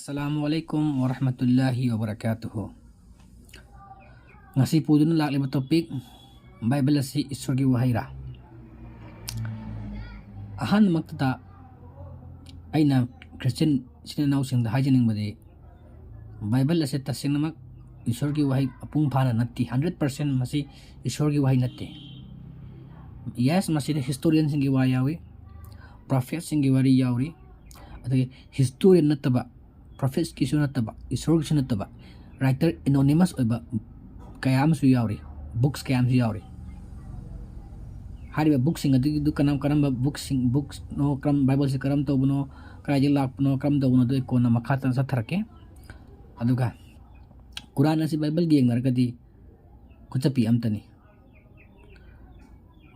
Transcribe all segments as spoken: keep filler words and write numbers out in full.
Assalamu alaikum warahmatullahi wabarakatuh. ꯉꯁꯤ ꯄꯨꯗꯨꯅ ꯂꯥꯛꯂꯤꯕ topic, ꯕꯥꯏꯕꯜ ꯑꯁꯤ ꯏꯁꯣꯔꯒꯤ ꯋꯥꯍꯩꯔꯥ? ꯑꯍꯥꯟꯕꯃꯛꯇꯗ ꯑꯩꯅ ꯈ꯭ꯔꯤꯁꯇꯤꯌꯟ ꯏꯆꯤꯟ ꯏꯅꯥꯎꯁꯤꯡꯗ ꯍꯥꯏꯖꯅꯤꯡꯕꯗꯤ, ꯕꯥꯏꯕꯜ ꯑꯁꯤ ꯇꯁꯦꯡꯅꯃꯛ ꯏꯁꯣꯔꯒꯤ ꯋꯥꯍꯩ ꯃꯄꯨꯡ ꯐꯥꯅ ꯅꯠꯇꯦ, hundred percent ꯃꯁꯤ ꯏꯁꯣꯔꯒꯤ ꯋꯥꯍꯩ ꯅꯠꯇꯦ꯫ Yes, ꯃꯁꯤꯗ historianꯁꯤꯡꯒꯤ ꯋꯥ ꯌꯥꯎꯏ, prophetꯁꯤꯡꯒꯤ ꯋꯥꯔꯤ ꯌꯥꯎꯔꯤ, ꯑꯗꯒꯤ historian ꯅꯠꯇꯕ, prophetꯀꯤꯁꯨ ꯅꯠꯇꯕ, ꯏꯁꯣꯔꯒꯤꯁꯨ ꯅꯠꯇꯕ, writer anonymous ꯑꯣꯏꯕ ꯀꯌꯥ ꯑꯃꯁꯨ ꯌꯥꯎꯔꯤ, books ꯀꯌꯥ ꯑꯃꯁꯨ ꯌꯥꯎꯔꯤ꯫ ꯍꯥꯏꯔꯤꯕ bookꯁꯤꯡ ꯑꯗꯨꯒꯤꯗꯨ ꯀꯔꯝ ꯀꯔꯝꯕ bookꯁꯤꯡ, booksꯅꯣ, ꯀꯔꯝ, ꯕꯥꯏꯕꯜꯁꯤ ꯀꯔꯝ ꯇꯧꯕꯅꯣ, ꯀꯗꯥꯏꯗꯒꯤ ꯂꯥꯛꯄꯅꯣ, ꯀꯔꯝ ꯇꯧꯕꯅꯣ, ꯑꯗꯨ ꯑꯩ ꯀꯣꯟꯅ ꯃꯈꯥ ꯇꯥꯅ ꯆꯠꯊꯔꯛꯀꯦ꯫ ꯑꯗꯨꯒ ꯀꯨꯔꯥꯟ ꯑꯁꯤ ꯕꯥꯏꯕꯜꯒ ꯌꯦꯡꯅꯔꯒꯗꯤ ꯈꯨꯆꯞꯄꯤ ꯑꯝꯇꯅꯤ꯫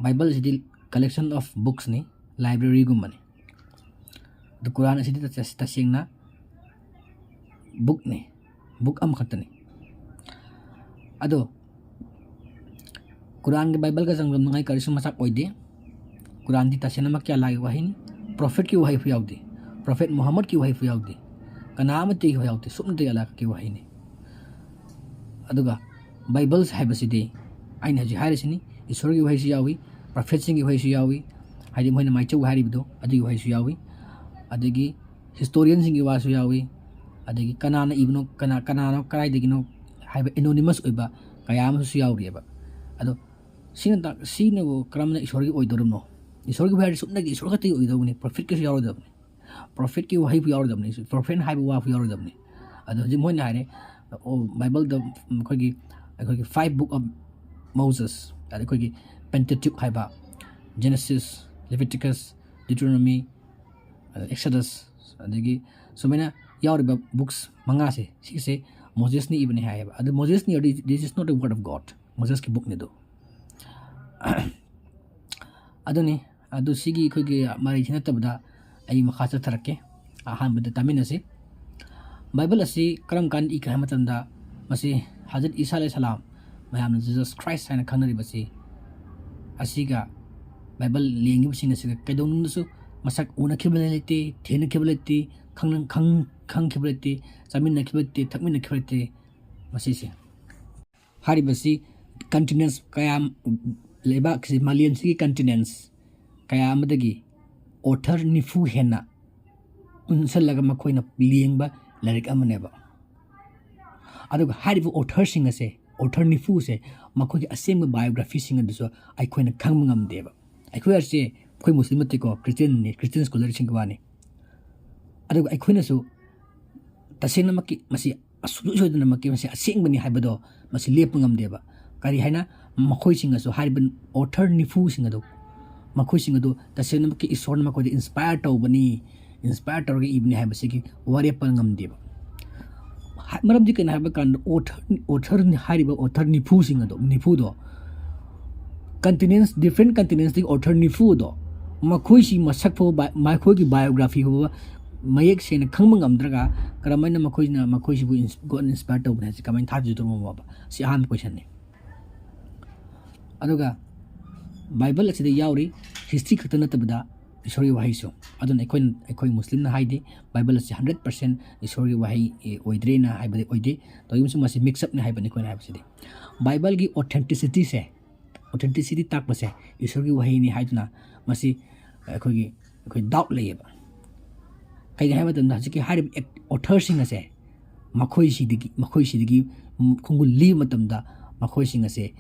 ꯕꯥꯏꯕꯜꯁꯤꯗꯤ collection of booksꯅꯤ, libraryꯒꯨꯝꯕꯅꯤ꯫ ꯑꯗꯨ ꯀꯨꯔꯥꯟ ꯑꯁꯤꯗꯤ ꯇꯁ-, ꯇꯁꯦꯡꯅ bookꯅꯤ, book ꯑꯃꯈꯛꯇꯅꯤ꯫ ꯑꯗꯣ ꯀꯨꯔꯥꯟꯒ ꯕꯥꯏꯕꯜꯒ ꯆꯥꯡꯗꯝꯅꯉꯥꯏ ꯀꯔꯤꯁꯨ ꯃꯆꯥꯛ ꯑꯣꯏꯗꯦ꯫ ꯀꯨꯔꯥꯟꯗꯤ ꯇꯁꯦꯡꯅꯃꯛꯀꯤ ꯑꯜꯂꯥꯍꯒꯤ ꯋꯥꯍꯩꯅꯤ꯫ Prophetꯀꯤ ꯋꯥꯍꯩꯐꯥꯎ ꯌꯥꯎꯗꯦ, Prophet ꯃꯨꯍꯝꯃꯗꯀꯤ ꯋꯥꯍꯩꯐꯥꯎ ꯌꯥꯎꯗꯦ, ꯀꯅꯥ ꯑꯃꯠꯇꯒꯤ ꯋꯥꯍꯩ ꯌꯥꯎꯗꯦ, ꯁꯨꯞꯅꯇꯒꯤ ꯑꯜꯂꯥꯍ ꯈꯛꯀꯤ ꯋꯥꯍꯩꯅꯤ꯫ ꯑꯗꯨꯒ ꯕꯥꯏꯕꯜꯁ ꯍꯥꯏꯕꯁꯤꯗꯤ ꯑꯩꯅ ꯍꯧꯖꯤꯛ ꯍꯥꯏꯔꯤꯁꯤꯅꯤ, ꯏꯁꯣꯔꯒꯤ ꯋꯥꯍꯩꯁꯨ ꯌꯥꯎꯏ, prophetꯁꯤꯡꯒꯤ ꯋꯥꯍꯩꯁꯨ ꯌꯥꯎꯏ, ꯍꯥꯏꯗꯤ ꯃꯣꯏꯅ ꯃꯥꯏꯆꯧ ꯍꯥꯏꯔꯤꯕꯗꯣ ꯑꯗꯨꯒꯤ ꯋꯥꯍꯩꯁꯨ ꯌꯥꯎꯏ, ꯑꯗꯒꯤ historianꯁꯤꯡꯒꯤ ꯋꯥꯁꯨ ꯌꯥꯎꯏ, ꯑꯗꯒꯤ ꯀꯅꯥꯅ ꯏꯕꯅꯣ, ꯀꯅꯥ, ꯀꯅꯥꯅꯣ, ꯀꯗꯥꯏꯗꯒꯤꯅꯣ ꯍꯥꯏꯕ anonymous ꯑꯣꯏꯕ ꯀꯌꯥ ꯑꯃꯁꯨ ꯌꯥꯎꯔꯤꯑꯕ꯫ ꯑꯗꯣ ꯁꯤꯅ ꯇꯥꯛ-, ꯁꯤꯅꯕꯨ ꯀꯔꯝꯅ ꯏꯁꯣꯔꯒꯤ ꯑꯣꯏꯗꯧꯔꯤꯕꯅꯣ? ꯏꯁꯣꯔꯒꯤ ꯋꯥꯍꯩ ꯁꯨꯞꯅꯒꯤ ꯏꯁꯣꯔ ꯈꯛꯇꯒꯤ ꯑꯣꯏꯒꯗꯧꯕꯅꯤ, prophetꯀꯤꯁꯨ ꯌꯥꯎꯔꯣꯏꯗꯕꯅꯤ, prophetꯀꯤ ꯋꯥꯍꯩꯕꯨ ꯌꯥꯎꯔꯣꯏꯗꯕꯅꯤ, prophet ꯍꯥꯏꯕ ꯋꯥꯕꯨ ꯌꯥꯎꯔꯣꯏꯗꯕꯅꯤ꯫ ꯑꯗꯣ ꯍꯧꯖꯤꯛ ꯃꯣꯏꯅ ꯍꯥꯏꯔꯦ, ꯑꯣ, ꯕꯥꯏꯕꯜꯗ ꯑꯩꯈꯣꯏꯒꯤ, ꯑꯩꯈꯣꯏꯒꯤ five book of Moses, ꯑꯗ ꯑꯩꯈꯣꯏꯒꯤ Pentateuch ꯍꯥꯏꯕ, Genesis, Leviticus, Deuteronomy, ꯑꯗ Exodus, ꯑꯗꯒꯤ ꯁꯨꯃꯥꯏꯅ ꯌꯥꯎꯔꯤꯕ books ꯃꯉꯥꯁꯦ, ꯁꯤꯒꯤꯁꯦ ꯃꯣꯖꯦꯁꯅ ꯏꯕꯅꯦ ꯍꯥꯏꯌꯦꯕ꯫ ꯑꯗꯨ ꯃꯣꯖꯦꯁꯅ ꯏꯔꯗꯤ, this is not a word of God, ꯃꯣꯖꯦꯁꯀꯤ bookꯅꯤ ꯑꯗꯨ꯫ ꯑꯗꯨꯅꯤ, ꯑꯗꯨ ꯁꯤꯒꯤ ꯑꯩꯈꯣꯏꯒꯤ ꯃꯔꯩꯁꯤ ꯅꯠꯇꯕꯗ ꯑꯩ ꯃꯈꯥ ꯆꯠꯊꯔꯛꯀꯦ꯫ ꯑꯍꯥꯟꯕꯗ ꯇꯥꯃꯤꯟꯅꯁꯤ꯫ ꯕꯥꯏꯕꯜ ꯑꯁꯤ ꯀꯔꯝ ꯀꯥꯟꯗ ꯏꯈ꯭ꯔꯦ ꯍꯥꯏꯕ ꯃꯇꯝꯗ, ꯃꯁꯤ ꯍꯖꯔꯠ ꯏꯁꯥ ꯑꯂꯩꯍꯤ ꯁꯂꯥꯝ, ꯃꯌꯥꯝꯅ Jesus Christ ꯍꯥꯏꯅ ꯈꯪꯅꯔꯤꯕꯁꯤ, ꯑꯁꯤꯒ ꯕꯥꯏꯕꯜ ꯂꯦꯡꯉꯤꯕꯁꯤꯡ ꯑꯁꯤꯒ ꯀꯩꯗꯧꯅꯨꯡꯗꯁꯨ ꯃꯁꯛ ꯎꯅꯈꯤꯕ ꯂꯩꯇꯦ, ꯊꯦꯡꯅꯈꯤꯕ ꯂꯩꯇꯦ, ꯈꯪꯅ-, ꯈꯪ-, ꯈꯪꯈꯤꯕ ꯂꯩꯇꯦ, ꯆꯥꯃꯤꯟꯅꯈꯤꯕ ꯂꯩꯇꯦ, ꯊꯛꯃꯤꯟꯅꯈꯤꯕ ꯂꯩꯇꯦ꯫ ꯃꯁꯤꯁꯦ, ꯍꯥꯏꯔꯤꯕꯁꯤ continents ꯀꯌꯥ, ꯂꯩꯕꯥꯛꯁꯤ, ꯃꯥꯂꯦꯝꯁꯤꯒꯤ continents ꯀꯌꯥ ꯑꯃꯗꯒꯤ author ꯅꯤꯐꯨ ꯍꯦꯟꯅ ꯄꯨꯟꯁꯤꯜꯂꯒ ꯃꯈꯣꯏꯅ ꯂꯦꯡꯕ ꯂꯥꯏꯔꯤꯛ ꯑꯃꯅꯦꯕ꯫ ꯑꯗꯨꯒ ꯍꯥꯏꯔꯤꯕ authorꯁꯤꯡ ꯑꯁꯦ, author ꯅꯤꯐꯨꯁꯦ, ꯃꯈꯣꯏꯒꯤ ꯑꯁꯦꯡꯕ biographyꯁꯤꯡ ꯑꯗꯨꯁꯨ ꯑꯩꯈꯣꯏꯅ ꯈꯪꯕ ꯉꯝꯗꯦꯕ꯫ ꯑꯩꯈꯣꯏ ꯑꯁꯦ, ꯑꯩꯈꯣꯏ ꯃꯨꯁꯂꯤꯝ ꯅꯠꯇꯦꯀꯣ, Christianꯅꯤ, Christian scholarꯁꯤꯡꯒꯤ ꯋꯥꯅꯤ꯫ ꯑꯗꯨꯒ ꯑꯩꯈꯣꯏꯅꯁꯨ ꯇꯁꯦꯡꯅꯃꯛꯀꯤ ꯃꯁꯤ ꯁꯨꯡꯁꯣꯏ ꯁꯣꯏꯗꯅꯃꯛꯀꯤ ꯃꯁꯤ ꯑꯁꯦꯡꯕꯅꯤ ꯍꯥꯏꯕꯗꯣ ꯃꯁꯤ ꯂꯦꯞꯄ ꯉꯝꯗꯦꯕ꯫ ꯀꯔꯤ ꯍꯥꯏꯅ? ꯃꯈꯣꯏꯁꯤꯡ ꯑꯁꯨ, ꯍꯥꯏꯔꯤꯕ author ꯅꯤꯐꯨꯁꯤꯡ ꯑꯗꯨ, ꯃꯈꯣꯏꯁꯤꯡ ꯑꯗꯨ ꯇꯁꯦꯡꯅꯃꯛꯀꯤ ꯏꯁꯣꯔꯅ ꯃꯈꯣꯏꯗ inspire ꯇꯧꯕꯅꯤ, inspire ꯇꯧꯔꯒ ꯏꯕꯅꯤ ꯍꯥꯏꯕꯁꯤꯒꯤ ꯋꯥꯔꯦꯞꯄ ꯉꯝꯗꯦꯕ꯫ ꯍꯥ-, ꯃꯔꯝꯗꯤ ꯀꯩꯅꯣ ꯍꯥꯏꯕ ꯀꯥꯟꯗ, author, author ꯍꯥꯏꯔꯤꯕ author ꯅꯤꯐꯨꯁꯤꯡ ꯑꯗꯣ, ꯅꯤꯐꯨꯗꯣ, continents, different continentsꯇꯒꯤ author ꯅꯤꯐꯨꯗꯣ, ꯃꯈꯣꯏꯁꯤ ꯃꯁꯛ ꯐꯥꯎꯕ, ꯃꯈꯣꯏꯒꯤ biography ꯐꯥꯎꯕ ꯃꯌꯦꯛ ꯁꯦꯡꯅ ꯈꯪꯕ ꯉꯝꯗ꯭ꯔꯒ, ꯀꯔꯝꯍꯥꯏꯅ ꯃꯈꯣꯏꯅ, ꯃꯈꯣꯏꯁꯤꯕꯨ ins-, God inspire ꯇꯧꯕꯅꯤ ꯍꯥꯏꯁꯦ ꯀꯃꯥꯏꯅ ꯊꯥꯖꯗꯣꯏꯅꯣꯕ? ꯁꯤ ꯑꯍꯥꯟꯕ questionꯅꯤ꯫ ꯑꯗꯨꯒ Bible ꯑꯁꯤꯗ ꯌꯥꯎꯔꯤ history ꯈꯛꯇ ꯅꯠꯇꯕꯗ ꯏꯁꯣꯔꯒꯤ ꯋꯥꯍꯩꯁꯨ꯫ ꯑꯗꯨꯅ ꯑꯩꯈꯣꯏꯅ, ꯑꯩꯈꯣꯏ ꯃꯨꯁꯂꯤꯝꯅ ꯍꯥꯏꯗꯤ Bible ꯑꯁꯤ hundred percent ꯏꯁꯣꯔꯒꯤ ꯋꯥꯍꯩ, ꯑꯦ, ꯑꯣꯏꯗ꯭ꯔꯦꯅ ꯍꯥꯏꯕꯗꯤ ꯑꯣꯏꯗꯦ꯫ ꯇꯧꯔꯤꯕꯁꯤ ꯃꯁꯤ mix upꯅꯤ ꯍꯥꯏꯕꯅꯤ ꯑꯩꯈꯣꯏꯅ ꯍꯥꯏꯕꯁꯤꯗꯤ꯫ Bibleꯒꯤ authenticityꯁꯦ, authenticity ꯇꯥꯛꯄꯁꯦ ꯏꯁꯣꯔꯒꯤ ꯋꯥꯍꯩꯅꯤ ꯍꯥꯏꯗꯨꯅ ꯃꯁꯤ ꯑꯩꯈꯣꯏꯒꯤ, ꯑꯩꯈꯣꯏ doubt ꯂꯩꯌꯦꯕ꯫ ꯀꯩꯒꯤꯅꯣ ꯍꯥꯏꯕ ꯃꯇꯝꯗ ꯍꯧꯖꯤꯛꯀꯤ ꯍꯥꯏꯔꯤꯕ aut-, authorꯁꯤꯡ ꯑꯁꯦ ꯃꯈꯣꯏꯁꯤꯗꯒꯤ, ꯃꯈꯣꯏꯁꯤꯗꯒꯤ ꯈꯣꯡꯒꯨꯜ ꯂꯤꯕ ꯃꯇꯝꯗ ꯃꯈꯣꯏꯁꯤꯡ ꯑꯁꯦ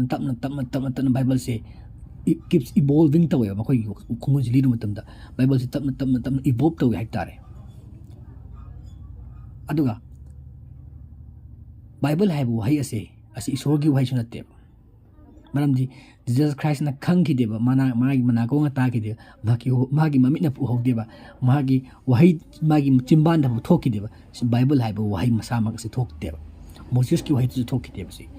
ꯇꯞꯅ, ꯇꯞꯅ, ꯇꯞꯅ, ꯇꯞꯅ Bibleꯁꯦ ꯏ-, keeps evolving ꯇꯧꯋꯦꯕ꯫ ꯃꯈꯣꯏꯒꯤ ꯈꯣꯡꯒꯨꯜꯁꯦ ꯂꯤꯕ ꯃꯇꯝꯗ Bibleꯁꯦ ꯇꯞꯅ, ꯇꯞꯅ, ꯇꯞꯅ evolve ꯇꯧꯋꯦ ꯍꯥꯏꯕ ꯇꯥꯔꯦ꯫ ꯑꯗꯨꯒ Bible ꯍꯥꯏꯕ ꯋꯥꯍꯩ ꯑꯁꯦ, ꯑꯁꯤ ꯏꯁꯣꯔꯒꯤ ꯋꯥꯍꯩꯁꯨ ꯅꯠꯇꯦꯕ꯫ ꯃꯔꯝꯗꯤ Jesus Christꯅ ꯈꯪꯈꯤꯗꯦꯕ, ꯃꯅꯥ-, ꯃꯥꯒꯤ ꯃꯅꯥꯀꯣꯡꯅ ꯇꯥꯈꯤꯗꯦꯕ, ꯃꯍꯥꯛꯀꯤ, ꯃꯥꯒꯤ ꯃꯃꯤꯠꯅ ꯎꯍꯧꯗꯦꯕ, ꯃꯥꯒꯤ ꯋꯥꯍꯩ, ꯃꯥꯒꯤ ꯆꯤꯟꯕꯥꯟꯗ ꯐꯥꯎ ꯊꯣꯛꯈꯤꯗꯦꯕ꯫ ꯁꯤ Bible ꯍꯥꯏꯕ ꯋꯥꯍꯩ ꯃꯁꯥꯃꯛ ꯑꯁꯤ ꯊꯣꯛꯇꯦꯕ꯫ ꯃꯣꯁꯦꯁꯀꯤ ꯋꯥꯍꯩꯗꯨꯁꯨ ꯊꯣꯛꯈꯤꯗꯦꯕ ꯁꯤ꯫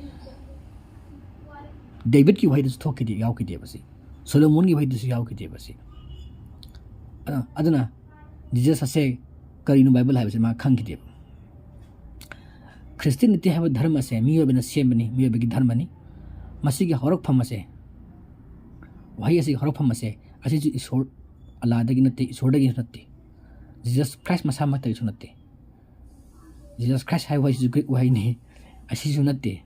ꯗꯦꯕꯤꯠꯀꯤ ꯋꯥꯍꯩꯗꯨꯁꯨ ꯊꯣꯛꯈꯤꯗꯦ, ꯌꯥꯎꯈꯤꯗꯦꯕ ꯁꯤ꯫ ꯁꯣꯂꯣꯃꯣꯟꯒꯤ ꯋꯥꯍꯩꯗꯨꯁꯨ ꯌꯥꯎꯈꯤꯗꯦꯕ ꯁꯤ꯫ ꯑꯗꯨ-, ꯑꯗꯨꯅ Jesus ꯑꯁꯦ ꯀꯔꯤꯅꯣ Bible ꯍꯥꯏꯕꯁꯤ ꯃꯥ ꯈꯪꯈꯤꯗꯦꯕ꯫ Christianity ꯍꯥꯏꯕ ꯙꯔꯃ ꯑꯁꯦ ꯃꯤꯑꯣꯏꯕꯅ ꯁꯦꯝꯕꯅꯤ, ꯃꯤꯑꯣꯏꯕꯒꯤ ꯙꯔꯃꯅꯤ꯫ ꯃꯁꯤꯒꯤ ꯍꯧꯔꯛꯐꯝ ꯑꯁꯦ, ꯋꯥꯍꯩ ꯑꯁꯤꯒꯤ ꯍꯧꯔꯛꯐꯝ ꯑꯁꯦ, ꯑꯁꯤꯁꯨ ꯏꯁꯣꯔ, ꯑꯜꯂꯥꯗꯒꯤ ꯅꯠꯇꯦ, ꯏꯁꯣꯔꯗꯒꯤꯁꯨ ꯅꯠꯇꯦ, Jesus Christ ꯃꯁꯥꯃꯛꯇꯒꯤꯁꯨ ꯅꯠꯇꯦ꯫ Jesus Christ ꯍꯥꯏꯕ ꯋꯥꯍꯩꯁꯤꯁꯨ Greek ꯋꯥꯍꯩꯅꯤ, ꯑꯁꯤꯁꯨ ꯅꯠꯇꯦ꯫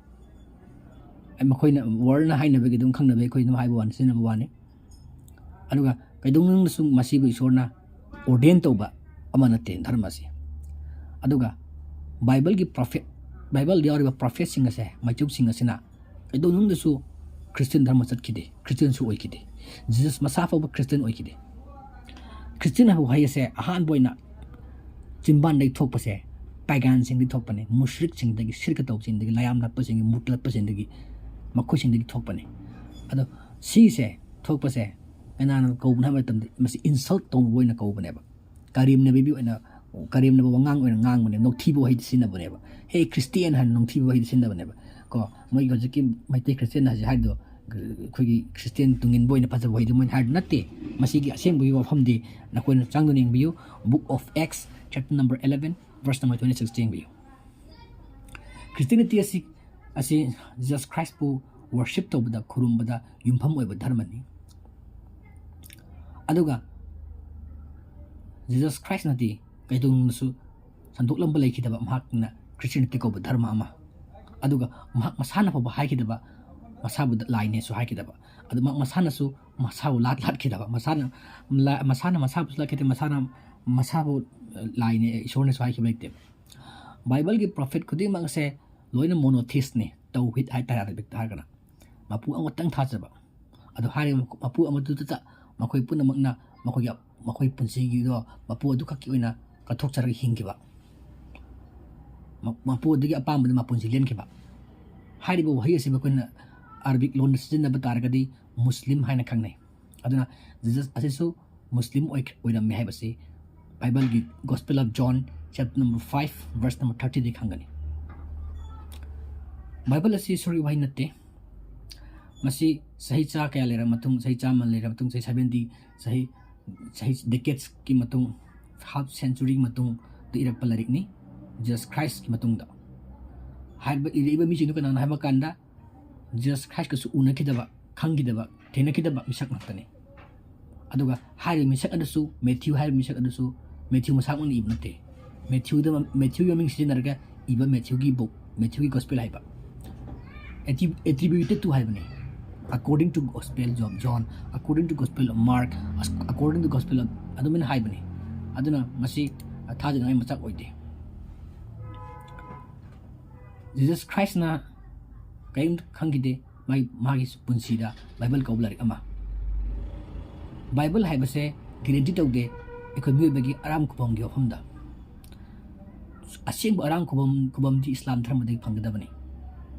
ꯃꯈꯣꯏꯅ, worldꯅ ꯍꯥꯏꯅꯕꯒꯤ ꯑꯗꯨꯝ ꯈꯪꯅꯕ, ꯑꯩꯈꯣꯏ ꯑꯗꯨꯝ ꯍꯥꯏꯕ ꯋꯥꯅꯤ, ꯁꯤꯖꯤꯟꯅꯕ ꯋꯥꯅꯤ꯫ ꯑꯗꯨꯒ ꯀꯩꯗꯧꯅꯨꯡꯗꯁꯨ ꯃꯁꯤꯕꯨ ꯏꯁꯣꯔꯅ ordain ꯇꯧꯕ ꯑꯃ ꯅꯠꯇꯦ ꯙꯔꯃ ꯑꯁꯤ꯫ ꯑꯗꯨꯒ Bibleꯒꯤ prophet, Bibleꯗ ꯌꯥꯎꯔꯤꯕ prophetꯁꯤꯡ ꯑꯁꯦ, ꯃꯥꯏꯆꯧꯁꯤꯡ ꯑꯁꯤꯅ ꯀꯩꯗꯧꯅꯨꯡꯗꯁꯨ Christian ꯙꯔꯃ ꯆꯠꯈꯤꯗꯦ, Christianꯁꯨ ꯑꯣꯏꯈꯤꯗꯦ꯫ Jesus ꯃꯁꯥ ꯐꯥꯎꯕ Christian ꯑꯣꯏꯈꯤꯗꯦ꯫ Christian ꯍꯥꯏꯕ ꯋꯥꯍꯩ ꯑꯁꯦ ꯑꯍꯥꯟꯕ ꯑꯣꯏꯅ ꯆꯤꯟꯕꯥꯟꯗꯒꯤ ꯊꯣꯛꯄꯁꯦ paganꯁꯤꯡꯗꯒꯤ ꯊꯣꯛꯄꯅꯦ, ꯃꯨꯁ꯭ꯔꯤꯛꯁꯤꯡꯗꯒꯤ, ꯁꯤꯔꯀ ꯇꯧꯕꯁꯤꯡꯗꯒꯤ, ꯂꯥꯏꯌꯥꯝ ꯂꯠꯄꯁꯤꯡꯒꯤ, ꯃꯨꯠ ꯂꯠꯄꯁꯤꯡꯗꯒꯤ, ꯃꯈꯣꯏꯁꯤꯡꯗꯒꯤ ꯊꯣꯛꯄꯅꯦ꯫ ꯑꯗꯣ ꯁꯤꯁꯦ ꯊꯣꯛꯄꯁꯦ ꯀꯅꯥꯅ ꯀꯧꯕꯅꯣ ꯍꯥꯏꯕ ꯃꯇꯝꯗ, ꯃꯁꯤ insult ꯇꯧꯕ ꯑꯣꯏꯅ ꯀꯧꯕꯅꯦꯕ꯫ ꯀꯔꯦꯝꯅꯕꯤꯕꯤ ꯑꯣꯏꯅ, ꯀꯔꯦꯝꯅꯕ ꯋꯥꯉꯥꯡ ꯑꯣꯏꯅ ꯉꯥꯡꯕꯅꯦ, ꯅꯣꯛꯊꯤꯕ ꯋꯥꯍꯩꯗꯤ ꯁꯤꯖꯤꯟꯅꯕꯅꯦꯕ꯫ "ꯍꯦ Christian" ꯍꯥꯏꯅ ꯅꯣꯛꯊꯤꯕ ꯋꯥꯍꯩꯗꯤ ꯁꯤꯖꯤꯟꯅꯕꯅꯦꯕ꯫ ꯀꯣ, ꯃꯣꯏꯒꯤ ꯍꯧꯖꯤꯛꯀꯤ ꯃꯩꯇꯩ Christian ꯍꯥꯏꯁꯦ ꯍꯥꯏꯔꯤꯗꯣ, ꯑꯩꯈꯣꯏꯒꯤ Christian ꯇꯨꯡꯏꯟꯕ ꯑꯣꯏꯅ ꯐꯖꯕ ꯋꯥꯍꯩꯗꯤ ꯃꯣꯏꯅ ꯍꯥꯏꯔꯤꯗꯣ ꯅꯠꯇꯦ꯫ ꯃꯁꯤꯒꯤ ꯑꯁꯦꯡꯕꯒꯤ ꯋꯥꯐꯝꯗꯤ ꯅꯈꯣꯏꯅ ꯆꯪꯗꯨꯅ ꯌꯦꯡꯕꯤꯌꯨ, Book of Acts, chapter number eleven, verse number twenty six ꯌꯦꯡꯕꯤꯌꯨ꯫ Christianity ꯑꯁꯤ, ꯑꯁꯤ Jesus Christꯄꯨ worship ꯇꯧꯕꯗ, ꯈꯨꯔꯨꯝꯕꯗ ꯌꯨꯝꯐꯝ ꯑꯣꯏꯕ ꯙꯔꯃꯅꯤ꯫ ꯑꯗꯨꯒ Jesus Christꯅꯗꯤ ꯀꯩꯗꯧꯅꯨꯡꯗꯁꯨ ꯁꯟꯗꯣꯛꯂꯝꯕ ꯂꯩꯈꯤꯗꯕ ꯃꯍꯥꯛꯅ Christianity ꯀꯧꯕ ꯙꯔꯃ ꯑꯃ, ꯑꯗꯨꯒ ꯃꯍꯥꯛ ꯃꯁꯥꯅ ꯐꯥꯎꯕ ꯍꯥꯏꯈꯤꯗꯕ, ꯃꯁꯥꯕꯨ ꯂꯥꯏꯅꯦꯁꯨ ꯍꯥꯏꯈꯤꯗꯕ, ꯑꯗꯨ ꯃꯍꯥꯛ ꯃꯁꯥꯅꯁꯨ ꯃꯁꯥꯕꯨ ꯂꯥꯠ ꯂꯥꯠꯈꯤꯗꯕ, ꯃꯁꯥꯅ, ꯂꯥ-, ꯃꯁꯥꯅ ꯃꯁꯥꯕꯨꯁꯨ ꯂꯥꯠꯈꯤꯗꯦ, ꯃꯁꯥꯅ ꯃꯁꯥꯕꯨ ꯂꯥꯏꯅꯦ, ꯏꯁꯣꯔꯅꯦꯁꯨ ꯍꯥꯏꯈꯤꯕ ꯂꯩꯇꯦ꯫ Bibleꯒꯤ prophet ꯈꯨꯗꯤꯡꯃꯛ ꯑꯁꯦ ꯂꯣꯏꯅ monotheistꯅꯤ, ꯇꯧꯍꯤꯗ ꯍꯥꯏꯇꯥꯔꯦ ꯑꯔꯥꯕꯤꯛꯇ ꯍꯥꯏꯔꯒꯅ꯫ ꯃꯄꯨ ꯑꯃꯇꯪ ꯊꯥꯖꯕ꯫ ꯑꯗꯨ ꯍꯥꯏꯔꯤꯕ ꯃꯄꯨ ꯑꯃꯗꯨꯗꯇ ꯃꯈꯣꯏ ꯄꯨꯝꯅꯃꯛꯅ ꯃꯈꯣꯏꯒꯤ, ꯃꯈꯣꯏ ꯄꯨꯟꯁꯤꯒꯤꯗꯣ ꯃꯄꯨ ꯑꯗꯨꯈꯛꯀꯤ ꯑꯣꯏꯅ ꯀꯠꯊꯣꯛꯆꯔꯒ ꯍꯤꯡꯈꯤꯕ꯫ ꯃ-, ꯃꯄꯨ ꯑꯗꯨꯒꯤ ꯑꯄꯥꯝꯕꯗ ꯃꯄꯨꯟꯁꯤ ꯂꯦꯟꯈꯤꯕ꯫ ꯍꯥꯏꯔꯤꯕ ꯋꯥꯍꯩ ꯑꯁꯤ ꯃꯈꯣꯏꯅ ꯑꯔꯥꯕꯤꯛ ꯂꯣꯟꯗ ꯁꯤꯖꯤꯟꯅꯕ ꯇꯥꯔꯒꯗꯤ ꯃꯨꯁꯂꯤꯝ ꯍꯥꯏꯅ ꯈꯪꯅꯩ꯫ ꯑꯗꯨꯅ Jesus ꯑꯁꯤꯁꯨ ꯃꯨꯁꯂꯤꯝ ꯑꯣꯏ-, ꯑꯣꯏꯔꯝꯃꯦ ꯍꯥꯏꯕꯁꯤ Bibleꯒꯤ Gospel of John, chapter number five, verse number thirtyꯗꯒꯤ ꯈꯪꯒꯅꯤ꯫ Bible ꯑꯁꯤ ꯏꯁꯣꯔꯒꯤ ꯋꯥꯍꯩ ꯅꯠꯇꯦ꯫ ꯃꯁꯤ ꯆꯍꯤ ꯆꯥ ꯀꯌꯥ ꯂꯩꯔꯕ ꯃꯇꯨꯡ, ꯆꯍꯤ ꯆꯥꯝꯃ ꯂꯩꯔꯕ ꯃꯇꯨꯡ, ꯆꯍꯤ seventy, ꯆꯍꯤ, ꯆꯍꯤ decadesꯀꯤ ꯃꯇꯨꯡ, half centuryꯒꯤ ꯃꯇꯨꯡꯗ ꯏꯔꯛꯄ ꯂꯥꯏꯔꯤꯛꯅꯤ꯫ Jesus Christꯀꯤ ꯃꯇꯨꯡꯗ꯫ ꯍꯥꯏꯔꯤꯕ ꯏꯔꯛꯏꯕ ꯃꯤꯁꯤꯡꯗꯨ ꯀꯅꯥꯅꯣ ꯍꯥꯏꯕ ꯀꯥꯟꯗ, Jesus Christꯀꯁꯨ ꯎꯅꯈꯤꯗꯕ, ꯈꯪꯈꯤꯗꯕ, ꯊꯦꯡꯅꯈꯤꯗꯕ ꯃꯤꯁꯛ ꯉꯥꯛꯇꯅꯤ꯫ ꯑꯗꯨꯒ ꯍꯥꯏꯔꯤꯕ ꯃꯤꯁꯛ ꯑꯗꯨꯁꯨ, ꯃꯦꯊ꯭ꯌꯨ ꯍꯥꯏꯔꯤꯕ ꯃꯤꯁꯛ ꯑꯗꯨꯁꯨ ꯃꯦꯊ꯭ꯌꯨ ꯃꯁꯥꯃꯛꯅ ꯏꯕ ꯅꯠꯇꯦ꯫ ꯃꯦꯊ꯭ꯌꯨꯗ, ꯃꯦꯊ꯭ꯌꯨꯒꯤ ꯃꯃꯤꯡ ꯁꯤꯖꯤꯟꯅꯔꯒ ꯏꯕ ꯃꯦꯊ꯭ꯌꯨꯒꯤ ꯕꯨꯛ, ꯃꯦꯊ꯭ꯌꯨꯒꯤ ꯒꯣꯁꯄꯦꯜ ꯍꯥꯏꯕ꯫ Attrib-, attributed to ꯍꯥꯏꯕꯅꯤ꯫ According to Gospel of John, according to Gospel of Mark, according to Gospel of, ꯑꯗꯨꯃꯥꯏꯅ ꯍꯥꯏꯕꯅꯤ꯫ ꯑꯗꯨꯅ ꯃꯁꯤ ꯊꯥꯖꯅꯤꯡꯉꯥꯏ ꯃꯆꯥꯛ ꯑꯣꯏꯗꯦ꯫ Jesus Christꯅ ꯀꯔꯤꯝꯇ ꯈꯪꯈꯤꯗꯦ ꯃꯥꯒꯤ, ꯃꯥꯒꯤ ꯄꯨꯟꯁꯤꯗ ꯕꯥꯏꯕꯜ ꯀꯧꯕ ꯂꯥꯏꯔꯤꯛ ꯑꯃ꯫ ꯕꯥꯏꯕꯜ ꯍꯥꯏꯕꯁꯦ ꯒꯦꯔꯦꯟꯇꯤ ꯇꯧꯗꯦ ꯑꯩꯈꯣꯏ ꯃꯤꯑꯣꯏꯕꯒꯤ ꯑꯔꯥꯝ ꯈꯨꯕꯝꯒꯤ ꯋꯥꯐꯝꯗ꯫ ꯑꯁꯦꯡꯕ ꯑꯔꯥꯝ ꯈꯨꯕꯝ, ꯈꯨꯕꯝꯗꯤ ꯏꯁꯂꯥꯝ ꯙꯔꯃꯗꯒꯤ ꯐꯪꯒꯗꯕꯅꯤ꯫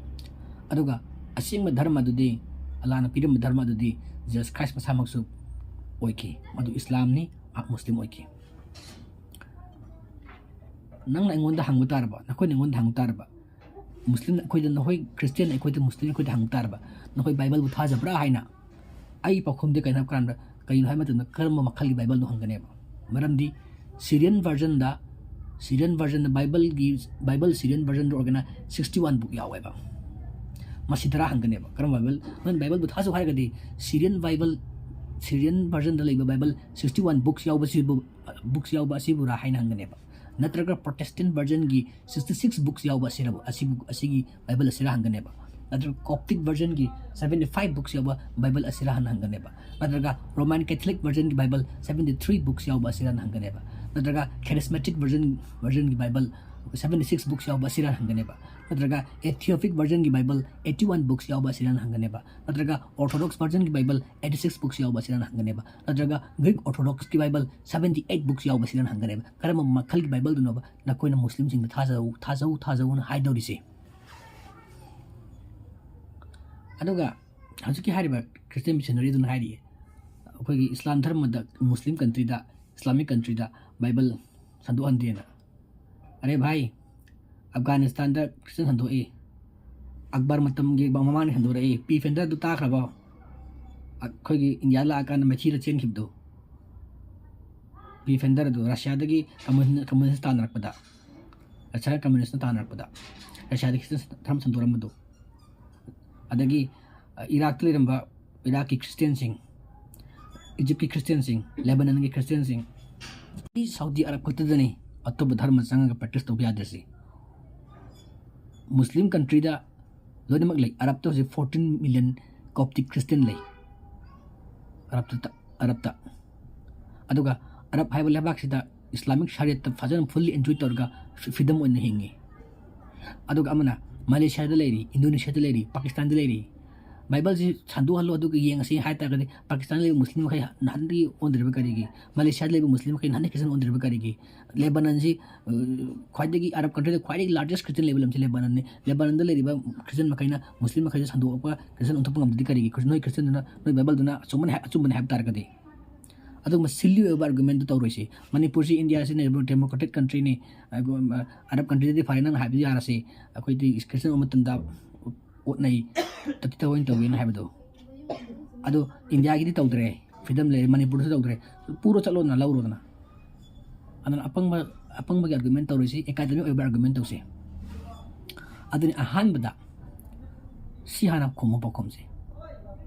ꯑꯗꯨꯒ ꯑꯁꯦꯡꯕ ꯙꯔꯃ ꯑꯗꯨꯗꯤ, ꯑꯜꯂꯥꯅ ꯄꯤꯔꯝꯕ ꯙꯔꯃ ꯑꯗꯨꯗꯤ Jesus Christ ꯃꯁꯥꯃꯛꯁꯨ ꯑꯣꯏꯈꯤ꯫ ꯃꯗꯨ ꯏꯁꯂꯥꯝꯅꯤ, ꯃꯍꯥꯛ ꯃꯨꯁꯂꯤꯝ ꯑꯣꯏꯈꯤ꯫ ꯅꯪꯅ ꯑꯩꯉꯣꯟꯗ ꯍꯪꯕ ꯇꯥꯔꯕ, ꯅꯈꯣꯏꯅ ꯑꯩꯉꯣꯟꯗ ꯍꯪꯕ ꯇꯥꯔꯕ, ꯃꯨꯁꯂꯤꯝ ꯑꯩꯈꯣꯏꯗ, ꯅꯈꯣꯏ ꯈ꯭ꯔꯤꯁꯇꯤꯌꯥꯟ ꯑꯩꯈꯣꯏꯗ, ꯃꯨꯁꯂꯤꯝ ꯑꯩꯈꯣꯏꯗ ꯍꯪꯕ ꯇꯥꯔꯕ, "ꯅꯈꯣꯏ ꯕꯥꯏꯕꯜꯕꯨ ꯊꯥꯖꯕ꯭ꯔꯥ?" ꯍꯥꯏꯅ꯫ ꯑꯩ ꯄꯥꯎꯈꯨꯝꯗꯤ ꯀꯩꯅꯣ ꯍꯥꯏꯕ ꯀꯥꯟꯗ, ꯀꯩꯅꯣ ꯍꯥꯏꯕ ꯃꯇꯝꯗ, ꯀꯔꯝꯕ ꯃꯈꯜꯒꯤ ꯕꯥꯏꯕꯜꯅꯣ ꯍꯪꯒꯅꯦꯕ꯫ ꯃꯔꯝꯗꯤ Syrian versionꯗ, Syrian versionꯗ ꯕꯥꯏꯕꯜꯒꯤ, ꯕꯥꯏꯕꯜ Syrian versionꯗ ꯑꯣꯏꯔꯒꯅ sixty one book ꯌꯥꯎꯋꯦꯕ꯫ ꯃꯁꯤ ꯇꯔꯥ ꯍꯪꯒꯅꯦꯕ꯫ ꯀꯔꯝꯕ ꯕꯥꯏꯕꯜ? ꯅꯪ ꯕꯥꯏꯕꯜꯕꯨ ꯊꯥꯖꯧ ꯍꯥꯏꯔꯒꯗꯤ Syrian ꯕꯥꯏꯕꯜ, Syrian versionꯗ ꯂꯩꯕ Bible sixty one books ꯌꯥꯎꯕꯁꯤꯕꯨ, books ꯌꯥꯎꯕ ꯑꯁꯤꯕꯨꯔꯥ ꯍꯥꯏꯅ ꯍꯪꯒꯅꯦꯕ꯫ ꯅꯠꯇ꯭ꯔꯒ Protestant versionꯒꯤ sixty six books ꯌꯥꯎꯕ ꯑꯁꯤꯔꯕ, ꯑꯁꯤꯕꯨ, ꯑꯁꯤꯒꯤ ꯕꯥꯏꯕꯜ ꯑꯁꯤꯔ ꯍꯪꯒꯅꯦꯕ꯫ ꯅꯠꯇ꯭ꯔꯒ Coptic versionꯒꯤ seventy five books ꯌꯥꯎꯕ ꯕꯥꯏꯕꯜ ꯑꯁꯤꯔ ꯍꯥꯟꯅ ꯍꯪꯒꯅꯦꯕ꯫ ꯅꯠꯇ꯭ꯔꯒ Roman Catholic versionꯒꯤ ꯕꯥꯏꯕꯜ seventy three books ꯌꯥꯎꯕ ꯑꯁꯤꯔ ꯍꯥꯟꯅ ꯍꯪꯒꯅꯦꯕ꯫ ꯅꯠꯇ꯭ꯔꯒ Charismatic version, versionꯒꯤ ꯕꯥꯏꯕꯜ seventy six books ꯌꯥꯎꯕ ꯑꯁꯤꯔ ꯍꯥꯟꯅ ꯍꯪꯒꯅꯦꯕ꯫ ꯅꯠꯇ꯭ꯔꯒ Ethiopic versionꯒꯤ ꯕꯥꯏꯕꯜ eighty one books ꯌꯥꯎꯕ ꯑꯁꯤꯔ ꯍꯥꯟꯅ ꯍꯪꯒꯅꯦꯕ꯫ ꯅꯠꯇ꯭ꯔꯒ Orthodox versionꯒꯤ ꯕꯥꯏꯕꯜ eighty six books ꯌꯥꯎꯕ ꯑꯁꯤꯔ ꯍꯥꯟꯅ ꯍꯪꯒꯅꯦꯕ꯫ ꯅꯠꯇ꯭ꯔꯒ Greek Orthodoxꯀꯤ ꯕꯥꯏꯕꯜ seventy eight books ꯌꯥꯎꯕ ꯑꯁꯤꯔ ꯍꯥꯟꯅ ꯍꯪꯒꯅꯦꯕ꯫ ꯀꯔꯝꯕ ꯃꯈꯜꯒꯤ ꯕꯥꯏꯕꯜꯗꯨꯅꯣꯕ ꯅꯈꯣꯏꯅ ꯃꯨꯁꯂꯤꯝꯁꯤꯡꯗ ꯊꯥꯖꯧ, ꯊꯥꯖꯧ, ꯊꯥꯖꯧꯅ ꯍꯥꯏꯗꯧꯔꯤꯁꯦ? ꯑꯗꯨꯒ ꯍꯧꯖꯤꯛꯀꯤ ꯍꯥꯏꯔꯤꯕ Christian missionaryꯗꯨꯅ ꯍꯥꯏꯔꯤꯌꯦ, ꯑꯩꯈꯣꯏꯒꯤ ꯏꯁꯂꯥꯝ ꯙꯔꯃꯗ, ꯃꯨꯁꯂꯤꯝ countryꯗ, Islamic countryꯗ ꯕꯥꯏꯕꯜ ꯁꯟꯗꯣꯛꯍꯟꯗꯦꯅ꯫ ꯑꯔꯦ ꯚꯥꯏ, ꯑꯐꯒꯥꯅꯤꯁꯇꯥꯟꯗ ꯈ꯭ꯔꯤꯁꯇꯤꯌꯟ ꯁꯟꯗꯣꯛꯏ, ꯑꯛꯕꯔ ꯃꯇꯝꯒꯤ ꯃꯃꯥꯡꯗ ꯁꯟꯗꯣꯔꯛꯏ꯫ ꯄꯤ ꯐꯦꯟꯗꯔꯗꯨ ꯇꯥꯈ꯭ꯔꯕꯣ? ꯑꯩꯈꯣꯏꯒꯤ ꯏꯟꯗꯤꯌꯥ ꯂꯥꯛꯑꯀꯥꯟꯗ ꯃꯩꯊꯤꯗ ꯆꯦꯟꯈꯤꯕꯗꯣ꯫ ꯄꯤ ꯐꯦꯟꯗꯔꯗꯨ ꯔꯁꯤꯌꯥꯗꯒꯤ ꯀꯝꯃꯨꯅꯤ-, ꯀꯝꯃꯨꯅꯤꯁ ꯇꯥꯟꯅꯔꯛꯄꯗ, ꯔꯁꯤꯌꯥ ꯀꯝꯃꯨꯅꯤꯁꯅ ꯇꯥꯟꯅꯔꯛꯄꯗ ꯔꯁꯤꯌꯥꯗ ꯈ꯭ꯔꯤꯁꯇꯤꯌꯟ ꯙꯔꯃ ꯁꯟꯗꯣꯔꯝꯕꯗꯣ꯫ ꯑꯗꯒꯤ, ꯑ, ꯏꯔꯥꯛꯇ ꯂꯩꯔꯝꯕ ꯏꯔꯥꯛꯀꯤ ꯈ꯭ꯔꯤꯁꯇꯤꯌꯟꯁꯤꯡ, ꯏꯖꯤꯞꯀꯤ ꯈ꯭ꯔꯤꯁꯇꯤꯌꯥꯟꯁꯤꯡ, ꯂꯦꯕꯅꯟꯒꯤ ꯈ꯭ꯔꯤꯁꯇꯤꯌꯥꯟꯁꯤꯡ, ꯁꯥꯎꯗꯤ ꯑꯔꯕ ꯈꯛꯇꯗꯅꯤ ꯑꯇꯣꯞꯄ ꯙꯔꯃ ꯆꯪꯉꯒ ꯄ꯭ꯔꯦꯛꯇꯤꯁ ꯇꯧꯕ ꯌꯥꯗ꯭ꯔꯤꯁꯤ꯫ ꯃꯨꯁꯂꯤꯝ ꯀꯟꯇ꯭ꯔꯤꯗ ꯂꯣꯏꯅꯃꯛ ꯂꯩ꯫ ꯑꯔꯕꯇ ꯍꯧꯖꯤꯛ fourteen million Coptic Christian ꯂꯩ꯫ ꯑꯔꯕꯇ, ꯑꯔꯕꯇ꯫ ꯑꯗꯨꯒ ꯑꯔꯕ ꯍꯥꯏꯕ ꯂꯩꯕꯥꯛꯁꯤꯗ ꯏꯁꯂꯥꯃꯤꯛ ꯁꯔꯤꯌꯠꯇ ꯐꯖꯅ fully enjoy ꯇꯧꯔꯒ ꯐ꯭ꯔꯤꯗꯝ ꯑꯣꯏꯅ ꯍꯤꯡꯉꯤ꯫ ꯑꯗꯨꯒ ꯑꯃꯅ ꯃꯂꯦꯁꯤꯌꯥꯗ ꯂꯩꯔꯤ, ꯏꯟꯗꯣꯅꯦꯁꯤꯌꯥꯗ ꯂꯩꯔꯤ, ꯄꯥꯀꯤꯁꯇꯥꯟꯗ ꯂꯩꯔꯤ꯫ ꯕꯥꯏꯕꯜꯁꯤ ꯁꯟꯗꯣꯛꯍꯜꯂꯣ, ꯑꯗꯨꯒ ꯌꯦꯡꯉꯁꯤ ꯍꯥꯏ ꯇꯥꯔꯒꯗꯤ ꯄꯥꯀꯤꯁꯇꯥꯟꯗ ꯂꯩꯕ ꯃꯨꯁꯂꯤꯝ ꯃꯈꯩ ꯅꯍꯥꯟꯗꯒꯤ ꯑꯣꯟꯗ꯭ꯔꯤꯕ ꯀꯔꯤꯒꯤ? ꯃꯂꯦꯁꯤꯌꯥꯗ ꯂꯩꯕ ꯃꯨꯁꯂꯤꯝ ꯃꯈꯩ ꯅꯍꯥꯟꯗꯒꯤ ꯈ꯭ꯔꯤꯁꯇꯤꯌꯟ ꯑꯣꯟꯗ꯭ꯔꯤꯕ ꯀꯔꯤꯒꯤ? ꯂꯦꯕꯥꯅꯟꯁꯤ, ꯑ, ꯈ꯭ꯋꯥꯏꯗꯒꯤ ꯑꯔꯕ ꯀꯟꯇ꯭ꯔꯤꯗ ꯈ꯭ꯋꯥꯏꯗꯒꯤ largest ꯈ꯭ꯔꯤꯁꯇꯤꯌꯟ ꯂꯩꯕ ꯂꯝꯁꯤ ꯂꯦꯕꯥꯅꯟꯅꯤ꯫ ꯂꯦꯕꯥꯅꯟꯗ ꯂꯩꯔꯤꯕ ꯈ꯭ꯔꯤꯁꯇꯤꯌꯟ ꯃꯈꯩꯅ ꯃꯨꯁꯂꯤꯝ ꯃꯈꯩꯁꯦ ꯁꯟꯗꯣꯛꯑꯒ ꯈ꯭ꯔꯤꯁꯇꯤꯌꯟ ꯑꯣꯟꯊꯣꯛꯄ ꯉꯝꯗ꯭ꯔꯗꯤ ꯀꯔꯤꯒꯤ? ꯅꯣꯏ ꯈ꯭ꯔꯤꯁꯇꯤꯌꯟꯗꯨꯅ, ꯅꯣꯏ ꯕꯥꯏꯕꯜꯗꯨꯅ ꯑꯆꯨꯝꯕꯅꯤ ꯍꯥꯏ-, ꯑꯆꯨꯝꯕꯅꯤ ꯍꯥꯏꯕ ꯇꯥꯔꯒꯗꯤ꯫ ꯑꯗꯨꯒꯨꯝꯕ silly ꯑꯣꯏꯕ argument ꯇꯨ ꯇꯧꯔꯣꯏꯁꯤ꯫ ꯃꯅꯤꯄꯨꯔꯁꯤ ꯏꯟꯗꯤꯌꯥꯁꯤꯅ democratic countryꯅꯤ, ꯑꯗꯨꯒ ꯑꯔꯕ ꯀꯟꯇ꯭ꯔꯤꯗꯗꯤ ꯐꯔꯦ, ꯅꯪꯅ ꯍꯥꯏꯕꯗꯨ ꯌꯥꯔꯁꯤ, ꯑꯩꯈꯣꯏꯗꯤ ꯈ꯭ꯔꯤꯁꯇꯤꯌꯟ ꯑꯣꯟꯕ ꯃꯇꯝꯗ ꯑꯣꯠꯅꯩ, ꯇꯠꯇꯤ ꯇꯧꯑꯣꯏꯅ ꯇꯧꯒꯦꯅ ꯍꯥꯏꯕꯗꯣ꯫ ꯑꯗꯣ ꯏꯟꯗꯤꯌꯥꯒꯤꯗꯤ ꯇꯧꯗ꯭ꯔꯦ, freedom ꯂꯩꯔꯦ, ꯃꯅꯤꯄꯨꯔꯗꯁꯨ ꯇꯧꯗ꯭ꯔꯦ꯫ ꯄꯨꯔꯣ ꯆꯠꯂꯣꯗꯅ, ꯂꯧꯔꯣꯗꯅ꯫ ꯑꯗꯨꯅ ꯑꯄꯪꯕ, ꯑꯄꯪꯕꯒꯤ argument ꯇꯧꯔꯣꯏꯁꯤ, academic ꯑꯣꯏꯕ argument ꯇꯧꯁꯤ꯫ ꯑꯗꯨꯅꯤ ꯑꯍꯥꯟꯕꯗ ꯁꯤ ꯍꯥꯟꯅ ꯈꯨꯝꯃꯣ ꯄꯥꯎꯈꯨꯝꯁꯦ꯫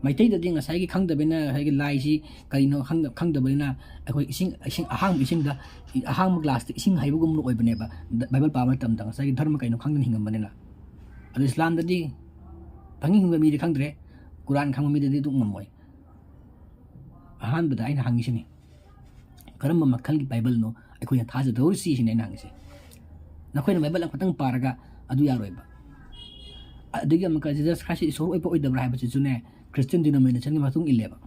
ꯃꯩꯇꯩꯗꯗꯤ ꯉꯁꯥꯏꯒꯤ ꯈꯪꯗꯕꯅꯤꯅ, ꯉꯁꯥꯏꯒꯤ ꯂꯥꯏꯁꯤ ꯀꯔꯤꯅꯣ ꯈꯪꯗ-, ꯈꯪꯗꯕꯅꯤꯅ ꯑꯩꯈꯣꯏ ꯏꯁꯤꯡ, ꯏꯁꯤꯡ ꯑꯍꯥꯡꯕ ꯏꯁꯤꯡꯗ, ꯑꯍꯥꯡꯕ ꯒ꯭ꯂꯥꯁꯇ ꯏꯁꯤꯡ ꯍꯩꯕꯒꯨꯝꯅ ꯑꯣꯏꯕꯅꯦꯕ꯫ ꯕꯥꯏꯕꯜ ꯄꯥꯕ ꯃꯇꯝꯗ ꯉꯁꯥꯏꯒꯤ ꯙꯔꯃ ꯀꯩꯅꯣ ꯈꯪꯗꯅ ꯍꯤꯡꯉꯝꯕꯅꯤꯅ꯫ ꯑꯗꯣ ꯏꯁꯂꯥꯝꯗꯗꯤ ꯄꯪꯍꯤꯡ ꯍꯤꯡꯕ ꯃꯤꯗꯤ ꯈꯪꯗ꯭ꯔꯦ, ꯀꯨꯔꯥꯟ ꯈꯪꯕ ꯃꯤꯗꯗꯤ ꯑꯗꯨꯝ ꯉꯝꯃꯣꯏ꯫ ꯑꯍꯥꯟꯕꯗ ꯑꯩꯅ ꯍꯪꯉꯤꯁꯤꯅꯤ, ꯀꯔꯝꯕ ꯃꯈꯜꯒꯤ ꯕꯥꯏꯕꯜꯅꯣ ꯑꯩꯈꯣꯏꯅ ꯊꯥꯖꯗꯧꯔꯤꯁꯤ ꯁꯤꯅꯤ ꯑꯩꯅ ꯍꯪꯉꯤꯁꯦ꯫ ꯅꯈꯣꯏꯅ ꯕꯥꯏꯕꯜ ꯑꯃꯈꯛꯇꯪ ꯄꯥꯔꯒ ꯑꯗꯨ ꯌꯥꯔꯣꯏꯕ꯫ ꯑꯗꯨꯒꯤ ꯑꯃꯨꯛꯀ Jesus Christ ꯏꯁꯣꯔ ꯑꯣꯏꯕ ꯑꯣꯏꯗꯕ꯭ꯔꯥ ꯍꯥꯏꯕꯁꯤꯁꯨꯅꯦ, Christian denominationꯒꯤ ꯃꯇꯨꯡ ꯏꯜꯂꯦꯕ꯫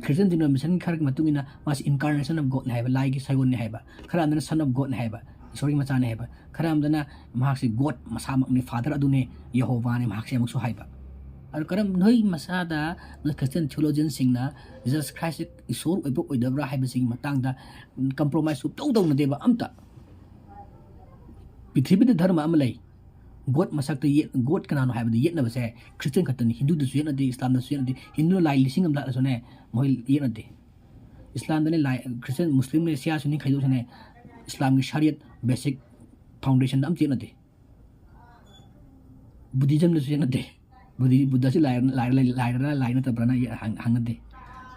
Christian denominationꯒꯤ ꯈꯔꯒꯤ ꯃꯇꯨꯡ ꯏꯟꯅ ꯃꯥꯁꯤ incarnation of Godꯅꯤ ꯍꯥꯏꯕ, ꯂꯥꯏꯒꯤ ꯁꯥꯏꯑꯣꯟꯅꯤ ꯍꯥꯏꯕ, ꯈꯔ ꯑꯃꯅ Son of Godꯅꯤ ꯍꯥꯏꯕ, ꯏꯁꯣꯔꯒꯤ ꯃꯆꯥꯅꯤ ꯍꯥꯏꯕ, ꯈꯔ ꯑꯃꯗꯅ ꯃꯍꯥꯛꯁꯤ God ꯃꯁꯥꯃꯛꯅꯤ, Father ꯑꯗꯨꯅꯤ, ꯌꯦꯍꯣꯚꯥꯅꯤ ꯃꯍꯥꯛꯁꯦ ꯑꯃꯨꯛꯁꯨ ꯍꯥꯏꯕ꯫ ꯑꯗꯨ ꯀꯔꯝ-, ꯅꯣꯏ ꯃꯁꯥꯗ ꯅꯣꯏ Christian theologianꯁꯤꯡꯅ Jesus Christ ꯏꯁꯣꯔ ꯑꯣꯏꯕ ꯑꯣꯏꯗꯕ꯭ꯔꯥ ꯍꯥꯏꯕꯁꯤꯒꯤ ꯃꯇꯥꯡꯗ compromise ꯁꯨꯛꯇꯧ ꯇꯧꯅꯗꯦꯕ ꯑꯝꯇ꯫ ꯄ꯭ꯔꯤꯊꯤꯕꯤꯗ ꯙꯔꯃ ꯑꯃ ꯂꯩ, God ꯃꯁꯛꯇ ꯌꯦꯠ-, God ꯀꯅꯥꯅꯣ ꯍꯥꯏꯕꯗ ꯌꯦꯠꯅꯕꯁꯦ Christian ꯈꯛꯇꯅꯤ꯫ ꯍꯤꯟꯗꯨꯗꯁꯨ ꯌꯦꯠꯅꯗꯦ, ꯏꯁꯂꯥꯝꯗꯁꯨ ꯌꯦꯠꯅꯗꯦ꯫ ꯍꯤꯟꯗꯨꯅ ꯂꯥꯏ ꯂꯤꯁꯤꯡ ꯑꯃ ꯂꯥꯠꯂꯁꯨꯅꯦ, ꯃꯣꯏ ꯌꯦꯠꯅꯗꯦ꯫ ꯏꯁꯂꯥꯝꯗꯅꯦ ꯂꯥꯏ, Christian, ꯃꯨꯁꯂꯤꯝꯅꯦ, ꯁꯤꯌꯥꯁꯨꯅꯤ ꯈꯥꯏꯗꯣꯛꯁꯨꯅꯦ, ꯏꯁꯂꯥꯝꯒꯤ ꯁꯔꯤꯌꯠ basic foundationꯗ ꯑꯝꯇ ꯌꯦꯠꯅꯗꯦ꯫ Buddhismꯗꯁꯨ ꯌꯦꯠꯅꯗꯦ꯫ ꯕꯨꯙꯤ-, ꯕꯨꯙꯁꯤ ꯂꯥꯏ-, ꯂꯥꯏ-, ꯂꯥꯏ-, ꯂꯥꯏꯔ-, ꯂꯥꯏ ꯅꯠꯇꯕ꯭ꯔꯥꯅ ꯌꯦ-, ꯍꯪ-, ꯍꯪꯅꯗꯦ꯫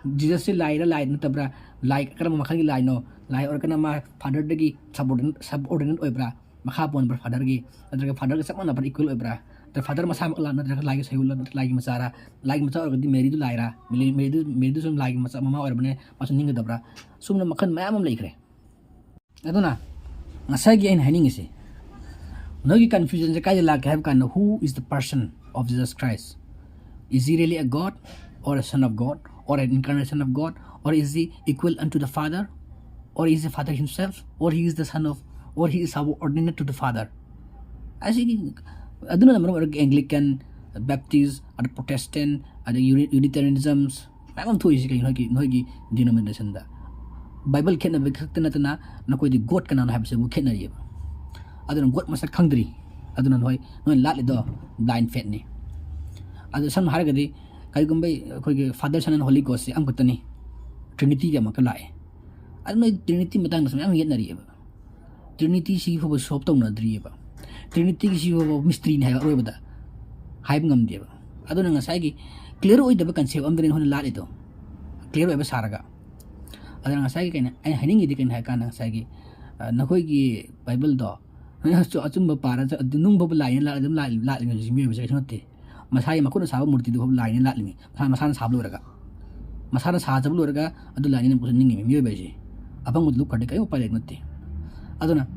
ꯖꯤꯖꯁꯁꯤ ꯂꯥꯏꯔ ꯂꯥꯏ ꯅꯠꯇꯕ꯭ꯔꯥ? ꯂꯥꯏ ꯀꯔꯝꯕ ꯃꯈꯜꯒꯤ ꯂꯥꯏꯅꯣ? ꯂꯥꯏ ꯑꯣꯏꯔꯒꯅ ꯃꯥ ꯐꯥꯗꯔꯗꯒꯤ ꯁꯕꯑꯣꯔꯗꯤꯅꯦꯠ, ꯁꯕꯑꯣꯔꯗꯤꯅꯦꯠ ꯑꯣꯏꯕ꯭ꯔꯥ? ꯃꯈꯥ ꯄꯣꯟꯕ꯭ꯔꯥ ꯐꯥꯗꯔꯒꯤ? ꯅꯠꯇ꯭ꯔꯒ ꯐꯥꯗꯔꯒ ꯆꯞ ꯃꯥꯟꯅꯕ꯭ꯔꯥ, ꯏꯀ꯭ꯋꯦꯜ ꯑꯣꯏꯕ꯭ꯔꯥ? ꯅꯠꯇ꯭ꯔꯒ ꯐꯥꯗꯔ ꯃꯁꯥꯃꯛꯂꯥ? ꯅꯠꯇ꯭ꯔꯒ ꯂꯥꯏꯒꯤ ꯁꯣꯏꯌꯨꯜꯂꯥ? ꯅꯠꯇ꯭ꯔꯒ ꯂꯥꯏꯒꯤ ꯃꯆꯥꯔꯥ? ꯂꯥꯏꯒꯤ ꯃꯆꯥ ꯑꯣꯏꯔꯒꯗꯤ ꯃꯦꯔꯤꯗꯨ ꯂꯥꯏꯔꯥ? ꯃꯦꯔꯤ-, ꯃꯦꯔꯤꯗꯨ, ꯃꯦꯔꯤꯗꯨꯁꯨ ꯂꯥꯏꯒꯤ ꯃꯆꯥ, ꯃꯃꯥ ꯑꯣꯏꯔꯕꯅꯦ, ꯃꯥꯁꯨ ꯅꯤꯡꯒꯗꯕ꯭ꯔꯥ? ꯁꯨꯝꯅ ꯃꯈꯜ ꯃꯌꯥꯝ ꯑꯃ ꯂꯩꯈ꯭ꯔꯦ꯫ ꯑꯗꯨꯅ ꯉꯁꯥꯏꯒꯤ ꯑꯩꯅ ꯍꯥꯏꯅꯤꯡꯉꯤꯁꯦ, ꯅꯣꯏꯒꯤ ꯀꯟꯐ꯭ꯌꯨꯖꯟꯁꯦ ꯀꯥꯏꯗ ꯂꯥꯛꯀꯦ ꯍꯥꯏꯕ ꯀꯥꯟꯗ, who is the person of Jesus Christ? Is he really a God, or a son of God, or an incarnation of God, or is he equal unto the Father, or is the Father himself, or he is the son of, or he is subordinate to the Father? ꯑꯁꯤꯒꯤ, ꯑꯗꯨꯅ ꯃꯔꯝ ꯑꯣꯏꯔꯒ Anglican, Baptist, ꯑꯗ Protestant, ꯑꯗ Uni-, Unitarianisms ꯃꯌꯥꯝ ꯑꯃ ꯊꯣꯛꯏꯁꯤ ꯀꯩꯅꯣ? ꯅꯣꯏꯒꯤ, ꯅꯣꯏꯒꯤ denominationꯗ ꯕꯥꯏꯕꯜ ꯈꯦꯠꯅꯕ ꯈꯛꯇ ꯅꯠꯇꯅ ꯅꯈꯣꯏꯗꯤ God ꯀꯅꯥꯅꯣ ꯍꯥꯏꯕꯁꯤꯕꯨ ꯈꯦꯠꯅꯔꯤꯑꯕ꯫ ꯑꯗꯨꯅ God ꯃꯁꯛ ꯈꯪꯗ꯭ꯔꯤ꯫ ꯑꯗꯨꯅ ꯅꯣꯏ, ꯅꯣꯏ ꯂꯥꯠꯂꯤꯗꯣ blind faithꯅꯤ꯫ ꯑꯗꯨ ꯁꯝꯅ ꯍꯥꯏꯔꯒꯗꯤ ꯀꯔꯤꯒꯨꯝꯕ ꯑꯩꯈꯣꯏꯒꯤ Father, Son and Holy Ghostꯁꯦ ꯑꯃꯈꯛꯇꯅꯤ, Trinityꯒ ꯑꯃꯨꯛꯀ ꯂꯥꯛꯑꯦ꯫ ꯑꯗꯨ ꯅꯣꯏ Trinity ꯃꯇꯥꯡꯗꯁꯨ ꯃꯌꯥꯝ ꯌꯦꯠꯅꯔꯤꯑꯕ꯫ Trinityꯁꯤ ꯐꯥꯎꯕ solve ꯇꯧꯅꯗ꯭ꯔꯤꯑꯕ꯫ Trinityꯒꯤꯁꯤ ꯐꯥꯎꯕ mysteryꯅꯤ ꯍꯥꯏꯕ ꯑꯔꯣꯏꯕꯗ ꯍꯥꯏꯕ ꯉꯝꯗꯦꯕ꯫ ꯑꯗꯨꯅ ꯉꯁꯥꯏꯒꯤ clear ꯑꯣꯏꯗꯕ concept ꯑꯃꯗꯅꯤ ꯅꯈꯣꯏꯅ ꯂꯥꯠꯂꯤꯗꯣ, clear ꯑꯣꯏꯕ ꯁꯥꯔꯒ꯫ ꯑꯗꯨꯅ ꯉꯁꯥꯏꯒꯤ ꯀꯩꯅꯣ ꯑꯩꯅ ꯍꯥꯏꯅꯤꯡꯉꯤꯗꯤ ꯀꯩꯅꯣ ꯍꯥꯏ ꯀꯥꯟꯗ, ꯉꯁꯥꯏꯒꯤ, ꯑ, ꯅꯈꯣꯏꯒꯤ ꯕꯥꯏꯕꯜꯗꯣ ꯅꯣꯏꯅ ꯑꯆꯨ-, ꯑꯆꯨꯝꯕ ꯄꯥꯔꯒ ꯑꯗꯨ ꯅꯨꯡ ꯐꯥꯎꯕ ꯂꯥꯏꯅꯦ ꯂꯥꯠ-, ꯑꯗꯨꯝ ꯂꯥꯠ-, ꯂꯥꯠꯂꯤꯕ ꯍꯧꯖꯤꯛ ꯃꯤꯑꯣꯏꯕꯁꯦ ꯀꯩꯁꯨ ꯅꯠꯇꯦ꯫ ꯃꯁꯥꯒꯤ ꯃꯈꯨꯠꯅ ꯁꯥꯕ ꯃꯨꯔꯇꯤꯗꯨ ꯐꯥꯎꯕ ꯂꯥꯏꯅꯦ ꯂꯥꯠꯂꯤꯃꯤ꯫ ꯃꯁꯥ, ꯃꯁꯥꯅ ꯁꯥꯕ ꯂꯣꯏꯔꯒ, ꯃꯁꯥꯅ ꯁꯥꯖꯕ ꯂꯣꯏꯔꯒ ꯑꯗꯨ ꯂꯥꯏꯅꯦ ꯅꯤꯡꯉꯤꯃꯤ ꯃꯤꯑꯣꯏꯕ ꯍꯥꯏꯁꯦ꯫ ꯑꯄꯪꯕꯗꯨ ꯂꯨꯞꯈ꯭ꯔꯗꯤ ꯀꯔꯤꯝ ꯎꯄꯥꯏ ꯂꯩꯕ ꯅꯠꯇꯦ꯫ ꯑꯗꯨꯅ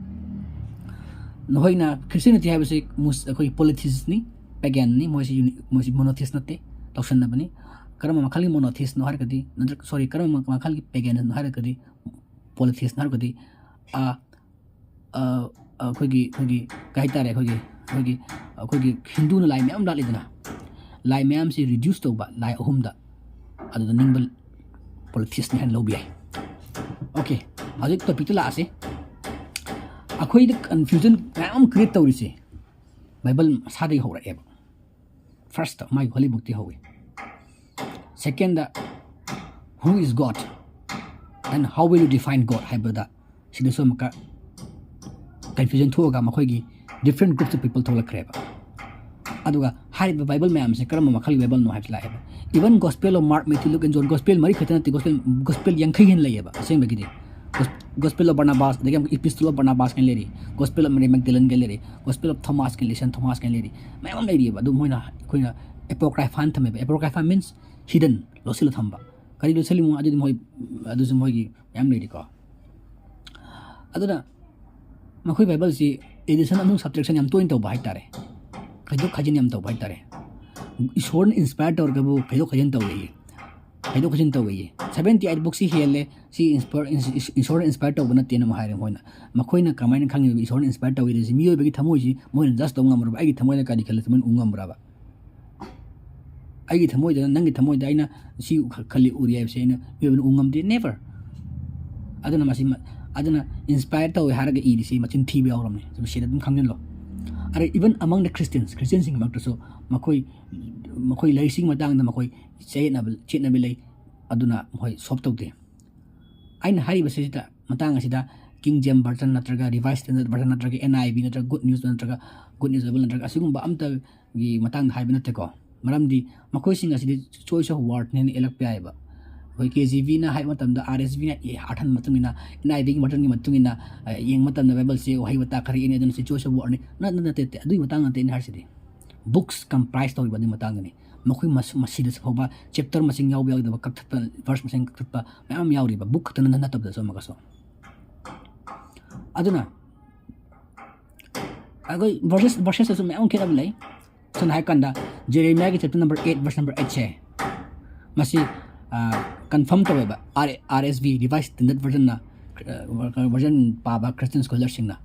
ꯅꯈꯣꯏꯅ Christianity ꯍꯥꯏꯕꯁꯤ ꯃꯨꯁ-, ꯑꯩꯈꯣꯏꯒꯤ polytheistꯅꯤ, paganꯅꯤ, ꯃꯣꯏꯁꯤ uni-, ꯃꯣꯏꯁꯤ monotheist ꯅꯠꯇꯦ, ꯇꯧꯁꯟꯅꯕꯅꯤ꯫ ꯀꯔꯝꯕ ꯃꯈꯜꯒꯤ monotheistꯅꯣ ꯍꯥꯏꯔꯒꯗꯤ, ꯅꯠꯇ꯭ꯔ-, sorry, ꯀꯔꯝꯕ ꯃꯈꯜꯒꯤ paganꯅꯣ ꯍꯥꯏꯔꯒꯗꯤ, polytheistꯅꯣ ꯍꯥꯏꯔꯒꯗꯤ, ꯑ, ꯑ, ꯑꯩꯈꯣꯏꯒꯤ, ꯑꯩꯈꯣꯏꯒꯤ ꯀꯩ ꯍꯥꯏꯇꯥꯔꯦ, ꯑꯩꯈꯣꯏꯒꯤ, ꯑꯩꯈꯣꯏꯒꯤ, ꯑꯩꯈꯣꯏꯒꯤ ꯍꯤꯟꯗꯨꯅ ꯂꯥꯏ ꯃꯌꯥꯝ ꯂꯥꯠꯂꯤꯗꯅ, ꯂꯥꯏ ꯃꯌꯥꯝꯁꯤ reduce ꯇꯧꯕ ꯂꯥꯏ ꯑꯍꯨꯝꯗ, ꯑꯗꯨꯗ ꯅꯤꯡꯕ polytheistꯅꯤ ꯍꯥꯏꯅ ꯂꯧꯕ ꯌꯥꯏ꯫ Okay, ꯍꯧꯖꯤꯛ topicꯇ ꯂꯥꯛꯑꯁꯤ꯫ ꯑꯩꯈꯣꯏꯗ confusion ꯃꯌꯥꯝ ꯑꯃ create ꯇꯧꯔꯤꯁꯦ ꯕꯥꯏꯕꯜ ꯃꯁꯥꯗꯒꯤ ꯍꯧꯔꯛꯑꯦꯕ꯫ First, ꯃꯥꯒꯤ holy bookꯇꯒꯤ ꯍꯧꯏ꯫ Secondꯗ, who is God and how will you define God ꯍꯥꯏꯕꯗ, ꯁꯤꯗꯁꯨ ꯑꯃꯨꯛꯀ confusion ꯊꯣꯛꯑꯒ ꯃꯈꯣꯏꯒꯤ different groups of people ꯊꯣꯛꯂꯛꯈ꯭ꯔꯦꯕ꯫ ꯑꯗꯨꯒ ꯍꯥꯏꯔꯤꯕ ꯕꯥꯏꯕꯜ ꯃꯌꯥꯝꯁꯦ ꯀꯔꯝꯕ ꯃꯈꯜꯒꯤ ꯕꯥꯏꯕꯜꯅꯣ ꯍꯥꯏꯕꯁꯤ ꯂꯥꯛꯑꯦꯕ꯫ Even Gospel of Mark, Matthew, Luke and John, Gospel ꯃꯔꯤ ꯈꯛꯇ ꯅꯠꯇꯦ, Gospel, Gospel ꯌꯥꯡꯈꯩ ꯍꯦꯟꯅ ꯂꯩꯌꯦꯕ ꯑꯁꯦꯡꯕꯒꯤꯗꯤ꯫ Gospel of Barnabas, ꯑꯗꯒꯤ ꯑꯃꯨꯛ Epistle of Barnabas ꯀꯥꯏꯅ ꯂꯩꯔꯤ, Gospel of Mary Magdalene ꯀꯥꯏꯅ ꯂꯩꯔꯤ, Gospel of Thomas ꯀꯥꯏꯅ ꯂꯩ, Saint Thomas ꯀꯥꯏꯅ ꯂꯩꯔꯤ, ꯃꯌꯥꯝ ꯑꯃ ꯂꯩꯔꯤꯑꯕ꯫ ꯑꯗꯨ ꯃꯣꯏꯅ ꯑꯩꯈꯣꯏꯅ Apocrypha ꯊꯝꯃꯦꯕ꯫ Apocrypha means hidden, ꯂꯣꯠꯁꯤꯜꯂ ꯊꯝꯕ꯫ ꯀꯔꯤ ꯂꯣꯠꯁꯤꯜꯂꯤꯃꯣ ꯑꯗꯨꯗꯤ ꯃꯣꯏ, ꯑꯗꯨꯁꯨ ꯃꯣꯏꯒꯤ ꯃꯌꯥꯝ ꯂꯩꯔꯤꯀꯣ꯫ ꯑꯗꯨꯅ ꯃꯈꯣꯏ Bible ꯁꯤ addition ꯑꯃꯁꯨꯡ subtraction ꯌꯥꯝ ꯇꯣꯏꯅ ꯇꯧꯕ ꯍꯥꯏꯇꯥꯔꯦ, ꯈꯥꯏꯗꯣꯛ ꯈꯥꯏꯖꯤꯟ ꯌꯥꯝ ꯇꯧꯕ ꯍꯥꯏꯇꯥꯔꯦ꯫ ꯏꯁꯣꯔꯅ inspire ꯇꯧꯔꯒꯕꯨ ꯈꯥꯏꯗꯣꯛ ꯈꯥꯏꯖꯤꯟ ꯇꯧꯋꯦꯌꯦ, ꯈꯥꯏꯗꯣꯛ ꯈꯥꯏꯖꯤꯟ ꯇꯧꯋꯦꯌꯦ꯫ Seventy eight book ꯁꯤ ꯍꯦꯜꯂꯦ, ꯁꯤ ꯏꯟꯁꯄꯔ-, ꯏꯟ-, ꯏꯁꯣꯔꯅ inspire ꯇꯧꯕ ꯅꯠꯇꯦꯅ ꯑꯃꯨꯛ ꯍꯥꯏꯔꯦ ꯃꯣꯏꯅ꯫ ꯃꯈꯣꯏꯅ ꯀꯃꯥꯏꯅ ꯈꯪꯉꯤꯕ ꯏꯁꯣꯔꯅ inspire ꯇꯧꯋꯤꯗ? ꯁꯤ ꯃꯤꯑꯣꯏꯕꯒꯤ ꯊꯃꯣꯏꯁꯤ ꯃꯣꯏꯅ judge ꯇꯧꯕ ꯉꯝꯃꯔꯕ? ꯑꯩꯒꯤ ꯊꯃꯣꯏꯅ ꯀꯔꯤ ꯈꯜꯂꯤ ꯃꯣꯏꯅ ꯎ ꯉꯝꯃꯔꯕ? ꯑꯩꯒꯤ ꯊꯃꯣꯏꯗ, ꯅꯪꯒꯤ ꯊꯃꯣꯏꯗ ꯑꯩꯅ ꯁꯤ ꯈ-, ꯈꯜꯂꯤ ꯎꯔꯤ ꯍꯥꯏꯕꯁꯦ ꯑꯩꯅ ꯃꯤꯑꯣꯏꯕꯅ ꯎ ꯉꯝꯗꯦ, never꯫ ꯑꯗꯨꯅ ꯃꯁꯤ ꯃ-, ꯑꯗꯨꯅ inspire ꯇꯧꯋꯦ ꯍꯥꯏꯔꯒ ꯏꯔꯤꯁꯤ ꯃꯆꯤꯟ ꯊꯤꯕ ꯌꯥꯎꯔꯝꯅꯤ, ꯁꯤꯗ ꯑꯗꯨꯝ ꯈꯪꯖꯤꯜꯂꯣ꯫ ꯑꯗ even among the Christians, Christianꯁꯤꯡꯒꯤ ꯃꯔꯛꯇꯁꯨ ꯃꯈꯣꯏ, ꯃꯈꯣꯏ ꯂꯥꯏꯔꯤꯛꯁꯤꯒꯤ ꯃꯇꯥꯡꯗ ꯃꯈꯣꯏ ꯆꯌꯦꯠꯅꯕ, ꯆꯦꯠꯅꯕ ꯂꯩ꯫ ꯑꯗꯨꯅ ꯃꯈꯣꯏ solve ꯇꯧꯗꯦ꯫ ꯑꯩꯅ ꯍꯥꯏꯔꯤꯕꯁꯤꯗ, ꯃꯇꯥꯡ ꯑꯁꯤꯗ King James Version ꯅꯠꯇ꯭ꯔꯒ Revised Standard Version ꯅꯠꯇ꯭ꯔꯒ N I V ꯅꯠꯇ꯭ꯔꯒ Good News ꯅꯠꯇ꯭ꯔꯒ Good News Bible ꯅꯠꯇ꯭ꯔꯒ ꯑꯁꯤꯒꯨꯝꯕ ꯑꯝꯇꯒꯤ ꯃꯇꯥꯡꯗ ꯍꯥꯏꯕ ꯅꯠꯇꯦꯀꯣ꯫ ꯃꯔꯝꯗꯤ ꯃꯈꯣꯏꯁꯤꯡ ꯑꯁꯤꯗꯤ choice of word ꯅꯦꯅ ꯏꯜꯂꯛꯄ ꯌꯥꯏꯑꯕ꯫ ꯑꯩꯈꯣꯏ K J V ꯅ ꯍꯥꯏꯕ ꯃꯇꯝꯗ, R S V ꯅ ꯑꯦ, ꯑꯥꯔꯊ ꯍꯟꯕ ꯃꯇꯨꯡ ꯏꯟꯅ, N I V ꯒꯤ version ꯒꯤ ꯃꯇꯨꯡ ꯏꯟꯅ, ꯑ, ꯌꯦꯡꯕ ꯃꯇꯝꯗ Bible ꯁꯦ ꯋꯥꯍꯩ ꯋꯥꯇꯥ ꯈꯔ ꯏꯅꯤ, ꯑꯗꯨꯅ ꯁꯤ choice of word ꯅꯤ꯫ ꯅ-, ꯅ-, ꯅꯠꯇꯦ, ꯅꯠꯇꯦ, ꯑꯗꯨꯒꯤ ꯃꯇꯥꯡ ꯅꯠꯇꯦ ꯑꯩꯅ ꯍꯥꯏꯔꯤꯁꯤꯗꯤ꯫ Books comprise ꯇꯧꯔꯤꯕ ꯑꯗꯨꯒꯤ ꯃꯇꯥꯡꯗꯅꯤ꯫ ꯃꯈꯣꯏ ꯃꯁ-, ꯃꯁꯤꯗꯁꯨ ꯐꯥꯎꯕ chapter ꯃꯁꯤꯡ ꯌꯥꯎꯕ ꯌꯥꯎꯗꯕ ꯀꯛꯊꯠꯄ, verse ꯃꯁꯤꯡ ꯀꯛꯊꯠꯄ ꯃꯌꯥꯝ ꯌꯥꯎꯔꯤꯕ, book ꯈꯛꯇꯅ ꯅꯠꯇꯕꯗꯁꯨ ꯑꯃꯒꯁꯨ꯫ ꯑꯗꯨꯅ ꯑꯩꯈꯣꯏ verses, verses ꯇꯁꯨ ꯃꯌꯥꯝ ꯈꯦꯠꯅꯕ ꯂꯩ꯫ ꯁꯝꯅ ꯍꯥꯏꯔ ꯀꯥꯟꯗ, ꯖꯦꯔꯦꯃꯤꯌꯥꯒꯤ chapter number eight, verse number eight ꯁꯦ, ꯃꯁꯤ, ꯑ, confirm ꯇꯧꯋꯦꯕ, R-, R S V, Revised Standard Version ꯅ, ꯑ, version ꯄꯥꯕ Christian scholar ꯁꯤꯡꯅ꯫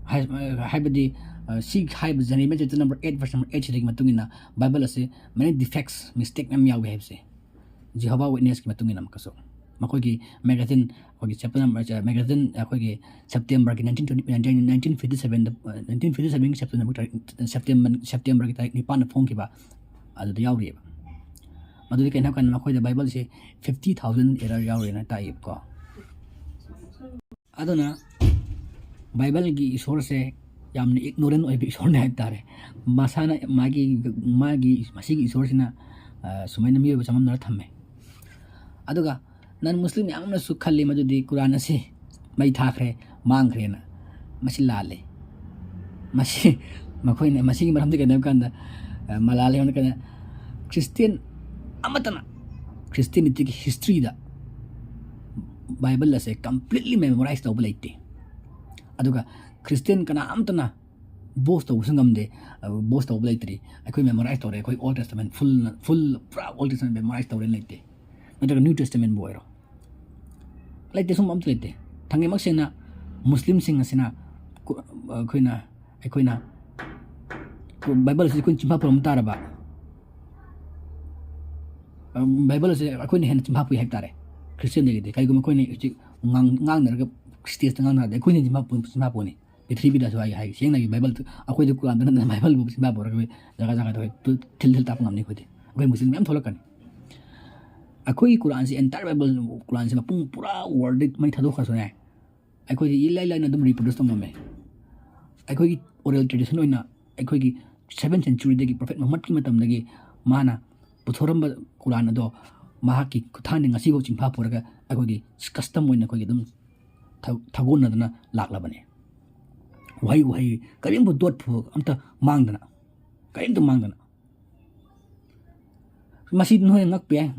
ꯍꯥꯏ-, ꯍꯥꯏꯕꯗꯤ, ꯑ, ꯁꯤ ꯍꯥꯏꯕ ꯖꯦꯔꯦꯃꯤꯌꯥ chapter number eight, verse number eight ꯁꯤꯗꯒꯤ ꯃꯇꯨꯡ ꯏꯟꯅ Bible ꯑꯁꯤ many defects, mistake ꯃꯌꯥꯝ ꯌꯥꯎꯏ ꯍꯥꯏꯕꯁꯦ꯫ Jehovah Witness ꯀꯤ ꯃꯇꯨꯡ ꯏꯟꯅ ꯑꯃꯨꯛꯀꯁꯨ ꯃꯈꯣꯏꯒꯤ magazine, ꯑꯩꯈꯣꯏꯒꯤ chapter number, magazine ꯑꯩꯈꯣꯏꯒꯤ September ꯒꯤ nineteen twenty, nineteen fifty seven ꯗ, nineteen fifty seven ꯒꯤ September ꯇꯥꯔꯤꯛ, September, September ꯒꯤ ꯇꯥꯔꯤꯛ ꯅꯤꯄꯥꯟꯗ ꯐꯣꯡꯈꯤꯕ ꯑꯗꯨꯗ ꯌꯥꯎꯔꯤꯑꯕ꯫ ꯃꯗꯨꯗꯤ ꯀꯩꯅꯣ ꯍꯥꯏ ꯀꯥꯟꯗ ꯃꯈꯣꯏꯗ Bible ꯁꯦ fifty thousand error ꯌꯥꯎꯔꯤꯅ ꯇꯥꯛꯏꯕꯀꯣ꯫ ꯑꯗꯨꯅ Bible ꯒꯤ ꯏꯁꯣꯔꯁꯦ ꯌꯥꯝꯅ ꯏꯒꯅꯣꯔꯦꯟ ꯑꯣꯏꯕ ꯏꯁꯣꯔꯅꯤ ꯍꯥꯏꯕ ꯇꯥꯔꯦ꯫ ꯃꯁꯥꯅ, ꯃꯥꯒꯤ, ꯃꯥꯒꯤ, ꯃꯁꯤꯒꯤ ꯏꯁꯣꯔꯁꯤꯅ, ꯑ, ꯁꯨꯃꯥꯏꯅ ꯃꯤꯑꯣꯏꯕ ꯆꯃꯝꯅꯔ ꯊꯝꯃꯦ꯫ ꯑꯗꯨꯒ ꯅꯟ ꯃꯨꯁꯂꯤꯝ ꯃꯌꯥꯝ ꯑꯃꯅꯁꯨ ꯈꯜꯂꯤ ꯃꯗꯨꯗꯤ ꯀꯨꯔꯥꯟ ꯑꯁꯤ ꯃꯩ ꯊꯥꯈ꯭ꯔꯦ, ꯃꯥꯡꯈ꯭ꯔꯦꯅ꯫ ꯃꯁꯤ ꯂꯥꯜꯂꯤ꯫ ꯃꯁꯤ, ꯃꯈꯣꯏꯅ ꯃꯁꯤꯒꯤ ꯃꯔꯝꯗꯤ ꯀꯩꯅꯣ ꯍꯥꯏꯕ ꯀꯥꯟꯗ, ꯑ, ꯃꯂꯥꯜ ꯍꯥꯏꯕ ꯀꯩꯅꯣ, ꯈ꯭ꯔꯤꯁꯇꯤꯌꯟ ꯑꯃꯠꯇꯅ ꯈ꯭ꯔꯤꯁꯇꯤꯌꯥꯅꯤꯇꯤꯒꯤ ꯍꯤꯁꯇ꯭ꯔꯤꯗ ꯕꯥꯏꯕꯜ ꯑꯁꯦ ꯀꯝꯄ꯭ꯂꯤꯠꯂꯤ ꯃꯦꯃꯣꯔꯥꯏꯁ ꯇꯧꯕ ꯂꯩꯇꯦ꯫ ꯑꯗꯨꯒ ꯈ꯭ꯔꯤꯁꯇꯤꯌꯟ ꯀꯅꯥ ꯑꯃꯠꯇꯅ ꯕꯣꯁ ꯇꯧꯕꯁꯨ ꯉꯝꯗꯦ꯫ ꯑ, ꯕꯣꯁ ꯇꯧꯕ ꯂꯩꯇ꯭ꯔꯤ꯫ ꯑꯩꯈꯣꯏ ꯃꯦꯃꯣꯔꯥꯏꯁ ꯇꯧꯔꯦ, ꯑꯩꯈꯣꯏ ꯑꯣꯜ ꯇꯦꯁꯇꯃꯦꯟ ꯐꯨꯜ, ꯐꯨꯜ, ꯄꯨꯔꯥ ꯑꯣꯜ ꯇꯦꯁꯇꯃꯦꯟ ꯃꯦꯃꯣꯔꯥꯏꯁ ꯇꯧꯔꯦꯅ ꯂꯩꯇꯦ꯫ ꯅꯠꯇ꯭ꯔꯒ ꯅ꯭ꯌꯨ ꯇꯦꯁꯇꯃꯦꯟꯕꯨ ꯑꯣꯏꯔꯣ, ꯂꯩꯇꯦ, ꯁꯨꯝꯕ ꯑꯝꯇ ꯂꯩꯇꯦ꯫ ꯊꯥꯡꯒꯩꯃꯛ ꯁꯦꯡꯅ ꯃꯨꯁꯂꯤꯝꯁꯤꯡ ꯑꯁꯤꯅ ꯀꯨ-, ꯑꯩꯈꯣꯏꯅ, ꯑꯩꯈꯣꯏꯅ ꯀꯨ-, ꯕꯥꯏꯕꯜ ꯑꯁꯤ ꯑꯩꯈꯣꯏꯅ ꯆꯤꯟꯐꯥ ꯄꯨꯔꯝ ꯇꯥꯔꯕ, ꯑ, ꯕꯥꯏꯕꯜ ꯑꯁꯤ ꯑꯩꯈꯣꯏꯅ ꯍꯦꯟꯅ ꯆꯤꯟꯐꯥ ꯄꯨꯏ ꯍꯥꯏꯕ ꯇꯥꯔꯦ ꯈ꯭ꯔꯤꯁꯇꯤꯌꯟꯗꯒꯤꯗꯤ꯫ ꯀꯩꯒꯨꯝꯕ ꯑꯩꯈꯣꯏꯅ ꯍꯧꯖꯤꯛ ꯉꯥꯡ-, ꯉꯥꯡꯅꯔꯒ ꯁ꯭ꯇꯦꯖꯇ ꯉꯥꯡꯅꯔꯗꯤ ꯑꯩꯈꯣꯏꯅ ꯆꯤꯟꯐꯥ ꯄꯨ-, ꯆꯤꯟꯐꯥ ꯄꯨꯅꯤ꯫ ꯄ꯭ꯔꯤꯊꯤꯕꯤꯗꯁꯨ ꯍꯥꯏ, ꯍꯥꯏ, ꯁꯦꯡꯅ ꯍꯥꯏꯒꯦ, ꯕꯥꯏꯕꯜ, ꯑꯩꯈꯣꯏꯗ ꯀꯨꯔꯥꯟꯗ ꯅꯠꯇꯅ ꯕꯥꯏꯕꯜꯕꯨ ꯆꯤꯟꯐꯥ ꯄꯨꯔꯒ ꯑꯩꯈꯣꯏ ꯖꯒꯥ ꯖꯒꯥꯗ ꯑꯩꯈꯣꯏ ꯇꯨ-, ꯊꯤꯜ ꯊꯤꯜ ꯇꯥꯛꯄ ꯉꯝꯅꯤ ꯑꯩꯈꯣꯏꯗꯤ꯫ ꯑꯩꯈꯣꯏ ꯃꯨꯁꯂꯤꯝ ꯃꯌꯥꯝ ꯊꯣꯛꯂꯛꯀꯅꯤ꯫ ꯑꯩꯈꯣꯏꯒꯤ ꯀꯨꯔꯥꯟꯁꯦ, ꯑꯦꯟꯇꯥꯌꯔ ꯕꯥꯏꯕꯜ, ꯀꯨꯔꯥꯟꯁꯦ ꯃꯄꯨꯡ ꯄꯨꯔꯥ ꯋꯥꯔꯜꯗ ꯃꯩ ꯊꯥꯗꯣꯛꯈ꯭ꯔꯁꯨꯅꯦ, ꯑꯩꯈꯣꯏꯗꯤ ꯏꯂꯥꯏ ꯂꯥꯏꯅ ꯑꯗꯨꯝ ꯔꯤꯄ꯭ꯔꯣꯗ꯭ꯌꯨꯁ ꯇꯧ ꯉꯝꯃꯦ꯫ ꯑꯩꯈꯣꯏꯒꯤ ꯑꯣꯔꯦꯜ ꯇ꯭ꯔꯦꯗꯤꯁꯟ ꯑꯣꯏꯅ ꯑꯩꯈꯣꯏꯒꯤ ꯁꯚꯦꯟ ꯁꯦꯟꯆꯨꯔꯤꯗꯒꯤ, ꯄ꯭ꯔꯣꯐꯦꯠ ꯃꯨꯍꯝꯃꯗꯀꯤ ꯃꯇꯝꯗꯒꯤ ꯃꯥꯅ ꯄꯨꯊꯣꯔꯝꯕ ꯀꯨꯔꯥꯟ ꯑꯗꯣ ꯃꯍꯥꯛꯀꯤ ꯈꯨꯠꯊꯥꯡꯗ ꯉꯁꯤꯐꯥꯎ ꯆꯤꯟꯐꯥ ꯄꯨꯔꯒ ꯑꯩꯈꯣꯏꯒꯤ ꯀꯁꯇꯝ ꯑꯣꯏꯅ ꯑꯩꯈꯣꯏꯒꯤ ꯑꯗꯨꯝ ꯊ-, ꯊꯧꯒꯣꯟꯅꯗꯅ ꯂꯥꯛꯂꯕꯅꯤ꯫ ꯋꯥꯍꯩ ꯋꯥꯍꯩ ꯀꯔꯤꯝꯐꯥꯎ ꯗꯣꯠ ꯐꯥꯎ ꯑꯝꯇ ꯃꯥꯡꯗꯅ, ꯀꯔꯤꯝꯇ ꯃꯥꯡꯗꯅ꯫ ꯃꯁꯤ ꯅꯣꯏꯅ ꯉꯛꯄ ꯌꯥꯏ꯫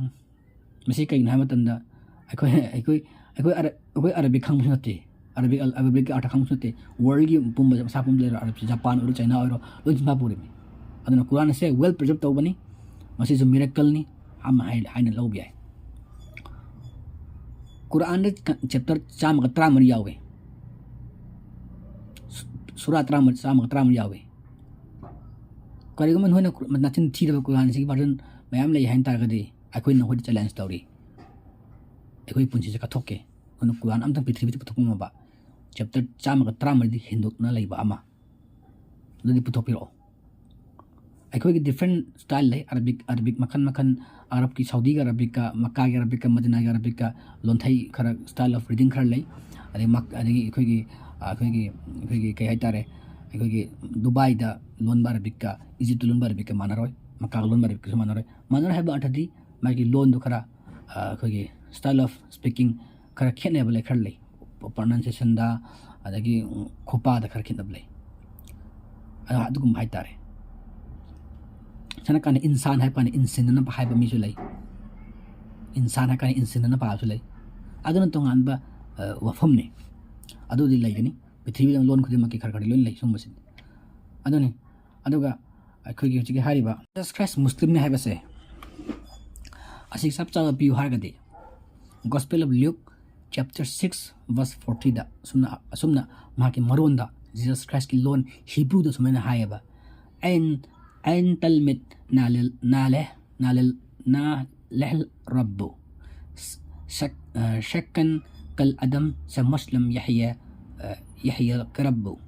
ꯃꯁꯤ ꯀꯩꯒꯤꯅꯣ ꯍꯥꯏꯕ ꯃꯇꯝꯗ ꯑꯩꯈꯣꯏ, ꯑꯩꯈꯣꯏ, ꯑꯩꯈꯣꯏ ꯑꯔ-, ꯑꯩꯈꯣꯏ ꯑꯔꯥꯕꯤꯛ ꯈꯪꯕꯁꯨ ꯅꯠꯇꯦ, ꯑꯔꯥꯕꯤꯛ, ꯑꯔꯥꯕꯤꯛꯀꯤ ꯑꯥꯔꯊ ꯈꯪꯕꯁꯨ ꯅꯠꯇꯦ꯫ ꯋꯥꯔꯜꯒꯤ ꯄꯨꯝꯕꯁꯦ, ꯃꯁꯥ ꯄꯨꯝꯕ ꯂꯩꯔꯣ, ꯑꯔꯥꯕꯤꯛꯁꯦ ꯖꯄꯥꯟ ꯑꯣꯏꯔꯣ, ꯆꯥꯏꯅꯥ ꯑꯣꯏꯔꯣ, ꯂꯣꯏ ꯆꯤꯟꯐꯥ ꯄꯨꯔꯤꯕꯅꯤ꯫ ꯑꯗꯨꯅ ꯀꯨꯔꯥꯟ ꯑꯁꯦ ꯋꯦꯜ ꯄ꯭ꯔꯤꯖꯔꯞ ꯇꯧꯕꯅꯤ꯫ ꯃꯁꯤꯁꯨ ꯃꯤꯔꯦꯀꯜꯅꯤ ꯑꯃ ꯍꯥꯏ-, ꯍꯥꯏꯅ ꯂꯧꯕ ꯌꯥꯏ꯫ ꯀꯨꯔꯥꯟꯗ ꯆꯦꯞꯇꯔ ꯆꯥꯝꯃꯒ ꯇꯔꯥꯃꯔꯤ ꯌꯥꯎꯋꯦ꯫ ꯁꯨ-, ꯁꯨꯔꯥ ꯇꯔꯥꯃꯔꯤ, ꯆꯥꯝꯃꯒ ꯇꯔꯥꯃꯔꯤ ꯌꯥꯎꯋꯦ꯫ ꯀꯔꯤꯒꯨꯝꯕ ꯅꯈꯣꯏꯅ ꯀꯨꯔ-, ꯅꯆꯤꯟ ꯊꯤꯔꯕ ꯀꯨꯔꯥꯟꯁꯤꯒꯤ ꯚꯔꯖꯟ ꯃꯌꯥꯝ ꯂꯩ ꯍꯥꯏꯅ ꯇꯥꯔꯒꯗꯤ, ꯑꯩꯈꯣꯏꯅ ꯅꯈꯣꯏꯗ ꯆꯦꯂꯦꯟꯖ ꯇꯧꯔꯤ꯫ ꯑꯩꯈꯣꯏꯒꯤ ꯄꯨꯟꯁꯤꯁꯦ ꯀꯠꯊꯣꯛꯀꯦ꯫ ꯑꯗꯨꯅ ꯀꯨꯔꯥꯟ ꯑꯝꯇꯪ ꯄ꯭ꯔꯤꯊꯤꯕꯤꯗ ꯄꯨꯊꯣꯛꯄ ꯉꯝꯕ, ꯆꯦꯞꯇꯔ ꯆꯥꯝꯃꯒ ꯇꯔꯥꯃꯔꯤꯗꯤ ꯍꯦꯟꯗꯣꯛꯅ ꯂꯩꯕ ꯑꯃ, ꯑꯗꯨꯗꯤ ꯄꯨꯊꯣꯛꯄꯤꯔꯛꯑꯣ꯫ ꯑꯩꯈꯣꯏꯒꯤ ꯗꯤꯐ꯭ꯔꯦꯟ ꯁ꯭ꯇꯥꯏꯜ ꯂꯩ, ꯑꯔꯥꯕꯤꯛ, ꯑꯔꯥꯕꯤꯛ ꯃꯈꯜ ꯃꯈꯜ, ꯑꯔꯕꯀꯤ, ꯁꯥꯎꯗꯤꯒꯤ ꯑꯔꯥꯕꯤꯛꯀ, ꯃꯛꯀꯥꯒꯤ ꯑꯔꯥꯕꯤꯛꯀ, ꯃꯗꯤꯅꯥꯒꯤ ꯑꯔꯥꯕꯤꯛꯀ ꯂꯣꯟꯊꯩ ꯈꯔ, ꯁ꯭ꯇꯥꯏꯜ ꯑꯣꯐ ꯔꯤꯗꯤꯡ ꯈꯔ ꯂꯩ꯫ ꯑꯗꯩ ꯃꯛ-, ꯑꯗꯒꯤ ꯑꯩꯈꯣꯏꯒꯤ, ꯑꯩꯈꯣꯏꯒꯤ, ꯑꯩꯈꯣꯏꯒꯤ ꯀꯩ ꯍꯥꯏꯇꯥꯔꯦ, ꯑꯩꯈꯣꯏꯒꯤ ꯗꯨꯕꯥꯏꯗ ꯂꯣꯟꯕ ꯑꯔꯕꯤꯛꯀ ꯏꯖꯤꯞꯇ ꯂꯣꯟꯕ ꯑꯔꯕꯤꯛꯀꯁꯨ ꯃꯥꯟꯅꯔꯣꯏ, ꯃꯀꯥꯒ ꯂꯣꯟꯕ ꯑꯔꯕꯤꯛꯀꯁꯨ ꯃꯥꯟꯅꯔꯣꯏ꯫ ꯃꯥꯟꯅꯔꯣꯏ ꯍꯥꯏꯕ ꯑꯔꯊꯗꯤ ꯃꯥꯒꯤ ꯂꯣꯟꯗꯣ ꯈꯔ, ꯑ, ꯑꯩꯈꯣꯏꯒꯤ style of speaking ꯈꯔ ꯈꯦꯠꯅꯕ ꯂꯩ, ꯈꯔ ꯂꯩ꯫ Pronunciationꯗ, ꯑꯗꯒꯤ ꯈꯨꯄꯥꯗ ꯈꯔ ꯈꯦꯠꯅꯕ ꯂꯩ꯫ ꯑ, ꯑꯗꯨꯒꯨꯝꯕ ꯍꯥꯏꯇꯥꯔꯦ꯫ ꯁꯅ ꯀꯥꯟꯗ ꯏꯟꯁꯥꯟ ꯍꯥꯏꯕ ꯀꯥꯟꯗ ꯏꯟꯁꯤꯟꯅꯅꯕ ꯍꯥꯏꯕ ꯃꯤꯁꯨ ꯂꯩ꯫ ꯏꯟꯁꯥꯟ ꯍꯥꯏ ꯀꯥꯟꯗ ꯏꯟꯁꯤꯟꯅꯅꯕ ꯍꯥꯏꯕꯁꯨ ꯂꯩ꯫ ꯑꯗꯨꯅ ꯇꯣꯉꯥꯟꯕ, ꯑ, ꯋꯥꯐꯝꯅꯤ꯫ ꯑꯗꯨꯗꯤ ꯂꯩꯒꯅꯤ꯫ ꯄ꯭ꯔꯤꯊꯤꯕꯤꯗ ꯂꯣꯟ ꯈꯨꯗꯤꯡꯃꯛꯀꯤ ꯈꯔ ꯈꯔꯗꯤ ꯂꯣꯏꯅ ꯂꯩ ꯁꯨꯝꯕꯁꯤꯗꯤ꯫ ꯑꯗꯨꯅꯤ꯫ ꯑꯗꯨꯒ ꯑꯩꯈꯣꯏꯒꯤ ꯍꯧꯖꯤꯛꯀꯤ ꯍꯥꯏꯔꯤꯕ Jesus Christ ꯃꯨꯁꯂꯤꯝꯅꯤ ꯍꯥꯏꯕꯁꯦ, ꯑꯁꯤ ꯆꯞ ꯆꯥꯕ ꯄꯤꯌꯨ ꯍꯥꯏꯔꯒꯗꯤ, Gospel of Luke chapter six verse fortyꯗ ꯑꯁꯨꯝꯅ, ꯑꯁꯨꯝꯅ ꯃꯍꯥꯛꯀꯤ ꯃꯔꯣꯟꯗ, Jesus Christꯀꯤ ꯂꯣꯟ ꯍꯤꯕ꯭ꯔꯨꯗ ꯁꯨꯃꯥꯏꯅ ꯍꯥꯏꯌꯦꯕ, "ꯑꯩꯟ, ꯑꯩꯟ ꯇꯜꯃꯤꯠ ꯅꯥꯂꯦ, ꯅꯥꯂꯦ, ꯅꯥꯂꯦ, ꯅꯥꯂꯦ ꯔꯕꯨ꯫ ꯁꯛ-, ꯑ, ꯁꯛꯀꯟ ꯀꯜ ꯑꯗꯝ ꯁ ꯃꯨꯁꯂꯤꯝ ꯌꯍꯌ, ꯑ, ꯌꯍꯌ ꯀꯔꯕꯨ"꯫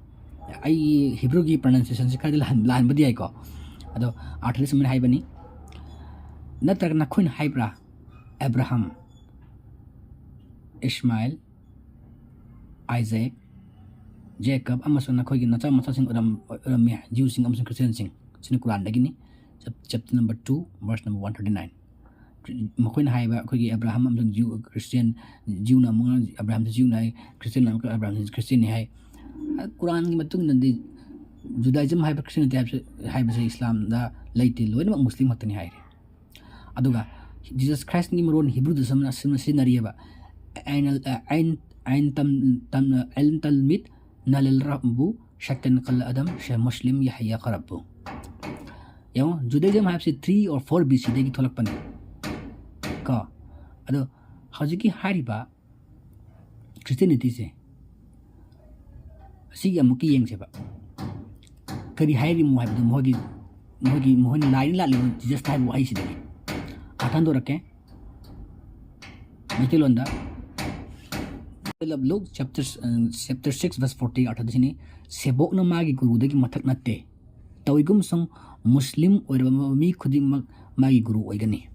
ꯑꯩ ꯍꯤꯕ꯭ꯔꯨꯒꯤ pronunciationꯁꯦ ꯈꯔꯗꯤ ꯂꯥꯟ-, ꯂꯥꯟꯕꯗꯤ ꯌꯥꯏꯀꯣ꯫ ꯑꯗꯣ ꯑꯥꯔꯊꯗꯤ ꯁꯨꯃꯥꯏꯅ ꯍꯥꯏꯕꯅꯤ, "ꯅꯠꯇ꯭ꯔꯒ ꯅꯈꯣꯏꯅ ꯍꯥꯏꯕ꯭ꯔꯥ, ꯑꯦꯕ꯭ꯔꯥꯍꯥꯝ, ꯏꯁꯃꯥꯏꯜ, ꯑꯥꯏꯖꯦꯛ, ꯖꯦꯀꯕ ꯑꯃꯁꯨꯡ ꯅꯈꯣꯏꯒꯤ ꯅꯆꯥ ꯃꯆꯥꯁꯤꯡ ꯑꯣꯏꯔꯝ-, ꯑꯣꯏꯔꯝꯃꯤ, ꯖ꯭ꯌꯨꯁꯤꯡ ꯑꯃꯁꯨꯡ ꯈ꯭ꯔꯤꯁꯇꯤꯌꯥꯟꯁꯤꯡ"? ꯁꯤꯅ ꯀꯨꯔꯥꯟꯗꯒꯤꯅꯤ꯫ Chap-, chapter number two, verse number one thirty nine꯫ ꯃꯈꯣꯏꯅ ꯍꯥꯏꯕ, ꯑꯩꯈꯣꯏꯒꯤ ꯑꯦꯕ꯭ꯔꯥꯍꯥꯝ ꯑꯃꯁꯨꯡ ꯖ꯭ꯌꯨ, ꯈ꯭ꯔꯤꯁꯇꯤꯌꯥꯟ, ꯖ꯭ꯌꯨꯅ ꯑꯃꯨꯛ ꯑꯦꯕ꯭ꯔꯥꯍꯥꯝꯁꯤ ꯖ꯭ꯌꯨꯅꯤ ꯍꯥꯏ, ꯈ꯭ꯔꯤꯁꯇꯤꯌꯥꯟꯅ ꯑꯃꯨꯛꯀ ꯑꯦꯕ꯭ꯔꯥꯍꯥꯝꯁꯤ ꯈ꯭ꯔꯤꯁꯇꯤꯌꯥꯟꯅꯤ ꯍꯥꯏ꯫ ꯀꯨꯔꯥꯟꯒꯤ ꯃꯇꯨꯡ ꯏꯟꯅꯗꯤ Judaism ꯍꯥꯏꯕ Christianity ꯍꯥꯏꯕꯁꯤ, ꯍꯥꯏꯕꯁꯤ ꯏꯁꯂꯥꯝꯗ ꯂꯩꯇꯦ, ꯂꯣꯏꯅꯃꯛ ꯃꯨꯁꯂꯤꯝ ꯈꯛꯇꯅꯤ ꯍꯥꯏꯔꯦ꯫ ꯑꯗꯨꯒ Jesus Christꯀꯤ ꯃꯔꯣꯟ ꯍꯤꯕ꯭ꯔꯨꯗꯁꯨ ꯑꯃꯅ ꯑꯁꯤꯃ ꯁꯤꯖꯤꯟꯅꯔꯤꯑꯕ, "ꯑꯩꯅ, ꯑ, ꯑꯩꯟ, ꯑꯩꯟ ꯇꯝ, ꯇꯝ, ꯑꯩꯟ ꯇꯜꯃꯤꯠ ꯅꯥꯂꯤꯜ ꯔꯕꯨ ꯁꯛꯀꯟ ꯀꯜ ꯑꯗꯝ ꯁꯦ ꯃꯨꯁꯂꯤꯝ ꯌꯍꯌ ꯈꯔꯕꯨ"꯫ ꯌꯦꯡꯉꯣ, Judaism ꯍꯥꯏꯕꯁꯤ three or four B Cꯗꯒꯤ ꯊꯣꯛꯂꯛꯄꯅꯤ ꯀꯣ꯫ ꯑꯗꯣ ꯍꯧꯖꯤꯛꯀꯤ ꯍꯥꯏꯔꯤꯕ Christianityꯁꯦ, ꯑꯁꯤꯒꯤ ꯑꯃꯨꯛꯀ ꯌꯦꯡꯁꯦꯕ꯫ ꯀꯔꯤ ꯍꯥꯏꯔꯤꯃꯣ ꯍꯥꯏꯕꯗꯣ ꯃꯈꯣꯏꯒꯤ, ꯃꯈꯣꯏꯒꯤ, ꯃꯈꯣꯏꯅ ꯂꯥꯏꯅ ꯂꯥꯠꯂꯤꯕ Jesus ꯍꯥꯏꯕ ꯋꯥꯍꯩꯁꯤꯗꯒꯤ ꯑꯥꯔꯊ ꯍꯟꯗꯣꯔꯛꯀꯦ꯫ ꯃꯩꯇꯩꯂꯣꯟꯗ, Gospel of Luke chapter, ꯑ, chapter six verse forty ꯑꯥꯔꯊꯗ ꯁꯤꯅꯤ, "ꯁꯦꯕꯣꯛꯅ ꯃꯥꯒꯤ ꯒꯨꯔꯨꯗꯒꯤ ꯃꯊꯛ ꯅꯠꯇꯦ, ꯇꯧꯏꯒꯨꯝꯁꯨꯡ ꯃꯨꯁꯂꯤꯝ ꯑꯣꯏꯔꯕ ꯃꯤ ꯈꯨꯗꯤꯡꯃꯛ ꯃꯥꯒꯤ ꯒꯨꯔꯨ ꯑꯣꯏꯒꯅꯤ"꯫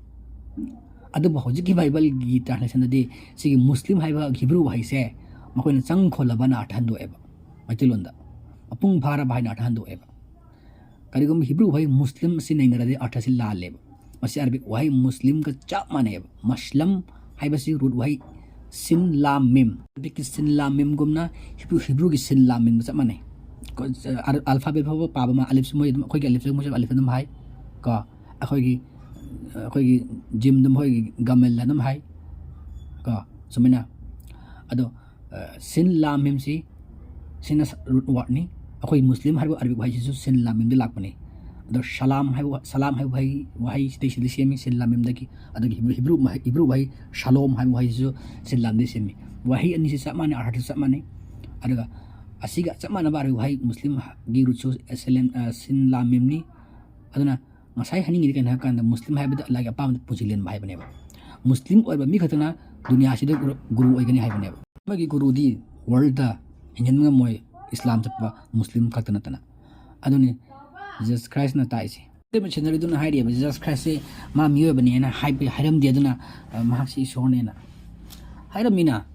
ꯑꯗꯨꯕꯨ ꯍꯧꯖꯤꯛꯀꯤ ꯕꯥꯏꯕꯜꯒꯤ translationꯗꯗꯤ ꯁꯤꯒꯤ ꯃꯨꯁꯂꯤꯝ ꯍꯥꯏꯕ ꯍꯤꯕ꯭ꯔꯨ ꯋꯥꯍꯩꯁꯦ ꯃꯈꯣꯏꯅ ꯆꯪ ꯈꯣꯜꯂꯕꯅ ꯑꯥꯔꯊ ꯍꯟꯗꯣꯛꯑꯦꯕ ꯃꯩꯇꯩꯂꯣꯟꯗ꯫ ꯃꯄꯨꯡ ꯐꯥꯔꯕ ꯍꯥꯏꯅ ꯑꯔꯊ ꯍꯟꯗꯣꯛꯑꯦꯕ꯫ ꯀꯔꯤꯒꯨꯝꯕ ꯍꯤꯕ꯭ꯔꯨ ꯋꯥꯍꯩ ꯃꯨꯁꯂꯤꯝ ꯑꯁꯤ ꯅꯩꯅꯔꯗꯤ ꯑꯔꯊꯁꯤ ꯂꯥꯜꯂꯦꯕ꯫ ꯃꯁꯤ ꯑꯔꯕꯤꯛ ꯋꯥꯍꯩ ꯃꯨꯁꯂꯤꯝꯒ ꯆꯞ ꯃꯥꯟꯅꯩꯑꯕ꯫ ꯃꯁꯂꯝ ꯍꯥꯏꯕꯁꯤ ꯔꯨꯠ ꯋꯥꯍꯩ ꯁꯤꯟ ꯂꯥꯝ ꯃꯤꯝ, ꯑꯔꯕꯤꯛꯀꯤ ꯁꯤꯟ ꯂꯥꯝ ꯃꯤꯝꯒꯨꯝꯅ ꯍꯤꯕ꯭ꯔꯨ, ꯍꯤꯕ꯭ꯔꯨꯒꯤ ꯁꯤꯟ ꯂꯥꯝ ꯃꯤꯝꯒ ꯆꯞ ꯃꯥꯟꯅꯩ꯫ ꯀꯣ-, ꯑ-, ꯑꯜꯐꯥꯕꯦꯠ ꯐꯥꯎꯕ ꯄꯥꯕ ꯑꯃ, ꯑꯂꯤꯐꯁꯤ ꯃꯣꯏ ꯑꯗꯨꯝ, ꯑꯩꯈꯣꯏꯒꯤ ꯑꯂꯤꯐꯁꯤ ꯃꯣꯏꯁꯨ ꯑꯂꯤꯐ ꯑꯗꯨꯝ ꯍꯥꯏ꯫ ꯀꯣ, ꯑꯩꯈꯣꯏꯒꯤ, ꯑꯩꯈꯣꯏꯒꯤ ꯖꯤꯝꯗ ꯃꯈꯣꯏꯒꯤ ꯒꯃꯦꯜ ꯑꯗꯨꯝ ꯍꯥꯏ꯫ ꯀꯣ, ꯁꯨꯃꯥꯏꯅ꯫ ꯑꯗꯣ, ꯑ, ꯁꯤꯟ ꯂꯥꯝ ꯃꯤꯝꯁꯤ ꯁꯤꯅ ꯔꯨꯠ ꯋꯥꯔꯗꯅꯤ꯫ ꯑꯩꯈꯣꯏ ꯃꯨꯁꯂꯤꯝ ꯍꯥꯏꯕ ꯑꯔꯕꯤꯛ ꯋꯥꯍꯩꯁꯤꯁꯨ ꯁꯤꯟ ꯂꯥꯝ ꯃꯤꯝꯗꯒꯤ ꯂꯥꯛꯄꯅꯤ꯫ ꯑꯗꯣ ꯁꯂꯥꯝ ꯍꯥꯏꯕ, ꯁꯂꯥꯝ ꯍꯥꯏꯕ ꯋꯥꯍꯩ, ꯋꯥꯍꯩꯁꯤꯗꯒꯤ ꯁꯤꯗꯒꯤ ꯁꯦꯝꯃꯤ, ꯁꯤꯟ ꯂꯥꯝ ꯃꯤꯝꯗꯒꯤ꯫ ꯑꯗꯨꯒ ꯍꯤꯕ꯭ꯔꯨ, ꯍꯤꯕ꯭ꯔꯨ, ꯍꯤꯕ꯭ꯔꯨ ꯋꯥꯍꯩ ꯁꯂꯣꯝ ꯍꯥꯏꯕ ꯋꯥꯍꯩꯁꯤꯁꯨ ꯁꯤꯟ ꯂꯥꯝꯗꯒꯤ ꯁꯦꯝꯃꯤ꯫ ꯋꯥꯍꯩ ꯑꯅꯤꯁꯤ ꯆꯞ ꯃꯥꯟꯅꯩ, ꯑꯔꯊꯁꯨ ꯆꯞ ꯃꯥꯟꯅꯩ꯫ ꯑꯗꯨꯒ ꯑꯁꯤꯒ ꯆꯞ ꯃꯥꯟꯅꯕ ꯑꯔꯕꯤꯛ ꯋꯥꯍꯩ ꯃꯨꯁꯂꯤꯝꯒꯤ ꯔꯨꯠꯁꯨ ꯁꯤꯂꯦꯝ-, ꯑ, ꯁꯤꯟ ꯂꯥꯝ ꯃꯤꯝꯅꯤ꯫ ꯑꯗꯨꯅ ꯉꯁꯥꯏ ꯍꯥꯏꯅꯤꯡꯉꯤꯗꯤ ꯀꯩꯅꯣ ꯍꯥꯏꯔꯀꯥꯟꯗ, ꯃꯨꯁꯂꯤꯝ ꯍꯥꯏꯕꯗ ꯑꯜꯂꯥꯍꯒꯤ ꯑꯄꯥꯝꯕꯗ ꯄꯨꯟꯁꯤ ꯂꯦꯟꯕ ꯍꯥꯏꯕꯅꯦꯕ꯫ ꯃꯨꯁꯂꯤꯝ ꯑꯣꯏꯕ ꯃꯤ ꯈꯛꯇꯅ ꯗꯨꯅꯤꯌꯥꯁꯤꯗ ꯒꯨꯔꯨ, ꯒꯨꯔꯨ ꯑꯣꯏꯒꯅꯤ ꯍꯥꯏꯕꯅꯦꯕ꯫ ꯑꯃꯒꯤ ꯒꯨꯔꯨꯗꯤ ꯋꯥꯔꯜꯗ ꯍꯤꯡꯍꯟꯕ ꯉꯝꯃꯣꯏ, ꯏꯁꯂꯥꯝ ꯆꯠꯄ ꯃꯨꯁꯂꯤꯝ ꯈꯛꯇ ꯅꯠꯇꯅ꯫ ꯑꯗꯨꯅꯤ ꯖꯤꯁꯁ ꯈ꯭ꯔꯥꯏꯁꯅ ꯇꯥꯛꯏꯁꯦ꯫ ꯃꯤꯁꯟꯅꯔꯤꯗꯨꯅ ꯍꯥꯏꯔꯤꯕ ꯖꯤꯁꯁ ꯈ꯭ꯔꯥꯏꯁꯁꯦ ꯃꯥ ꯃꯤꯑꯣꯏꯕꯅꯦꯅ ꯍꯥꯏꯕ, ꯍꯥꯏꯔꯝꯗꯦ, ꯑꯗꯨꯅ, ꯑ, ꯃꯍꯥꯛꯁꯤ ꯏꯁꯣꯔꯅꯦꯅ ꯍꯥꯏꯔꯝꯃꯤꯅ꯫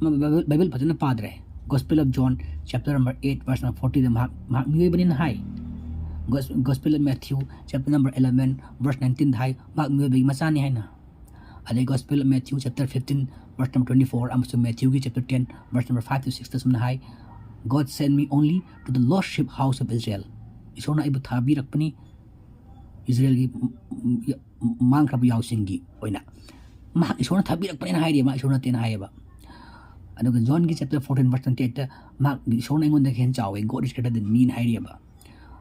ꯃꯥ ꯕꯥꯏꯕꯜ, ꯕꯥꯏꯕꯜ ꯐꯖꯅ ꯄꯥꯗ꯭ꯔꯦ꯫ Gospel of John chapter number eight verse number forty ꯗ ꯃꯍꯥꯛ, ꯃꯍꯥꯛ ꯃꯤꯑꯣꯏꯕꯅꯦꯅ ꯍꯥꯏ꯫ Gos-, Gospel of Matthew chapter number eleven verse nineteen ꯗ ꯍꯥꯏ, ꯃꯍꯥꯛ ꯃꯤꯑꯣꯏꯕꯒꯤ ꯃꯆꯥꯅꯤ ꯍꯥꯏꯅ꯫ ꯑꯗꯩ Gospel of Matthew chapter fifteen verse number twenty four ꯑꯃꯁꯨꯡ ꯃꯦꯊ꯭ꯌꯨꯒꯤ chapter ten verse number five to six ꯇꯁꯨ ꯍꯥꯏ, "God sent me only to the lost sheep house of Israel." ꯏꯁꯣꯔꯅ ꯑꯩꯕꯨ ꯊꯥꯕꯤꯔꯛꯄꯅꯤ ꯏꯁꯔꯥꯌꯦꯜꯒꯤ ꯃ-, ꯃ-, ꯃꯥꯡꯈ꯭ꯔꯕ ꯌꯥꯎꯁꯤꯡꯒꯤ ꯑꯣꯏꯅ꯫ ꯃꯍꯥꯛ ꯏꯁꯣꯔꯅ ꯊꯥꯕꯤꯔꯛꯄꯅꯦꯅ ꯍꯥꯏꯔꯤ, ꯃꯥ ꯏꯁꯣꯔ ꯅꯠꯇꯦꯅ ꯍꯥꯏꯌꯦꯕ꯫ ꯑꯗꯨꯒ ꯖꯣꯟꯒꯤ chapter fourteen verse twenty eight ꯇ ꯃꯍꯥꯛ ꯏꯁꯣꯔꯅ ꯑꯩꯉꯣꯟꯗꯒꯤ ꯍꯦꯟꯅ ꯆꯥꯎꯋꯦ, "God is greater than me" ꯍꯥꯏꯔꯤꯑꯕ꯫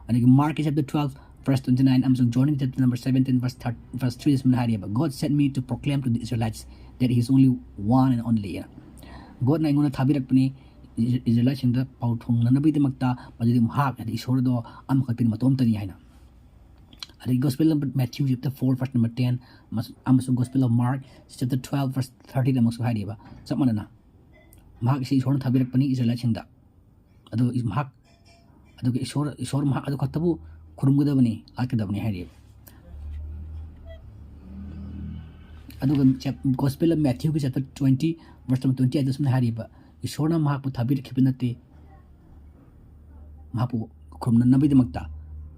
ꯑꯗꯒꯤ ꯃꯥꯔꯛꯀꯤ chapter twelve verse twenty nine ꯑꯃꯁꯨꯡ ꯖꯣꯟꯒꯤ chapter number seventeen verse thirty, verse three ꯁꯨꯃꯥꯏꯅ ꯍꯥꯏꯔꯤꯑꯕ, "God sent me to proclaim to the Israelites that he is only one and only" ꯍꯥꯏꯅ꯫ ꯒꯣꯗꯅ ꯑꯩꯉꯣꯟꯗ ꯊꯥꯕꯤꯔꯛꯄꯅꯤ ꯏꯁ-, ꯏꯁꯔꯥꯌꯦꯜꯁꯤꯡꯗ ꯄꯥꯎ ꯊꯣꯡꯅꯅꯕꯒꯤꯗꯃꯛꯇ ꯃꯗꯨꯗꯤ ꯃꯍꯥꯛ, ꯍꯥꯏꯗꯤ ꯏꯁꯣꯔꯗꯣ ꯑꯃꯈꯛꯇꯅꯤ, ꯃꯇꯣꯝꯇꯅꯤ ꯍꯥꯏꯅ꯫ ꯑꯗꯒꯤ Gospel of Matthew chapter four verse number ten ꯑꯃꯁꯨꯡ Gospel of Mark chapter twelve verse thirty ꯗ ꯑꯃꯁꯨ ꯍꯥꯏꯔꯤꯑꯕ ꯆꯞ ꯃꯥꯟꯅꯅ, ꯃꯍꯥꯛ ꯑꯁꯤ ꯏꯁꯣꯔꯅ ꯊꯥꯕꯤꯔꯛꯄꯅꯤ ꯏꯁꯔꯥꯌꯦꯜꯁꯤꯡꯗ꯫ ꯑꯗꯨ ꯏꯁ-, ꯃꯍꯥꯛ, ꯑꯗꯨꯒ ꯏꯁꯣꯔ, ꯏꯁꯣꯔ ꯃꯍꯥꯛ ꯑꯗꯨ ꯈꯛꯇꯕꯨ ꯈꯨꯔꯨꯝꯒꯗꯕꯅꯤ, ꯂꯥꯠꯀꯗꯕꯅꯤ ꯍꯥꯏꯔꯤꯑꯕ꯫ ꯑꯗꯨꯒ ꯆꯦꯞ-, Gospel of Matthewꯒꯤ chapter twenty verse number twenty eight ꯗ ꯁꯨꯃꯥꯏꯅ ꯍꯥꯏꯔꯤꯕ, "ꯏꯁꯣꯔꯅ ꯃꯍꯥꯛꯄꯨ ꯊꯥꯕꯤꯔꯛꯈꯤꯕ ꯅꯠꯇꯦ, ꯃꯍꯥꯛꯄꯨ ꯈꯨꯔꯨꯝꯅꯅꯕꯒꯤꯗꯃꯛꯇ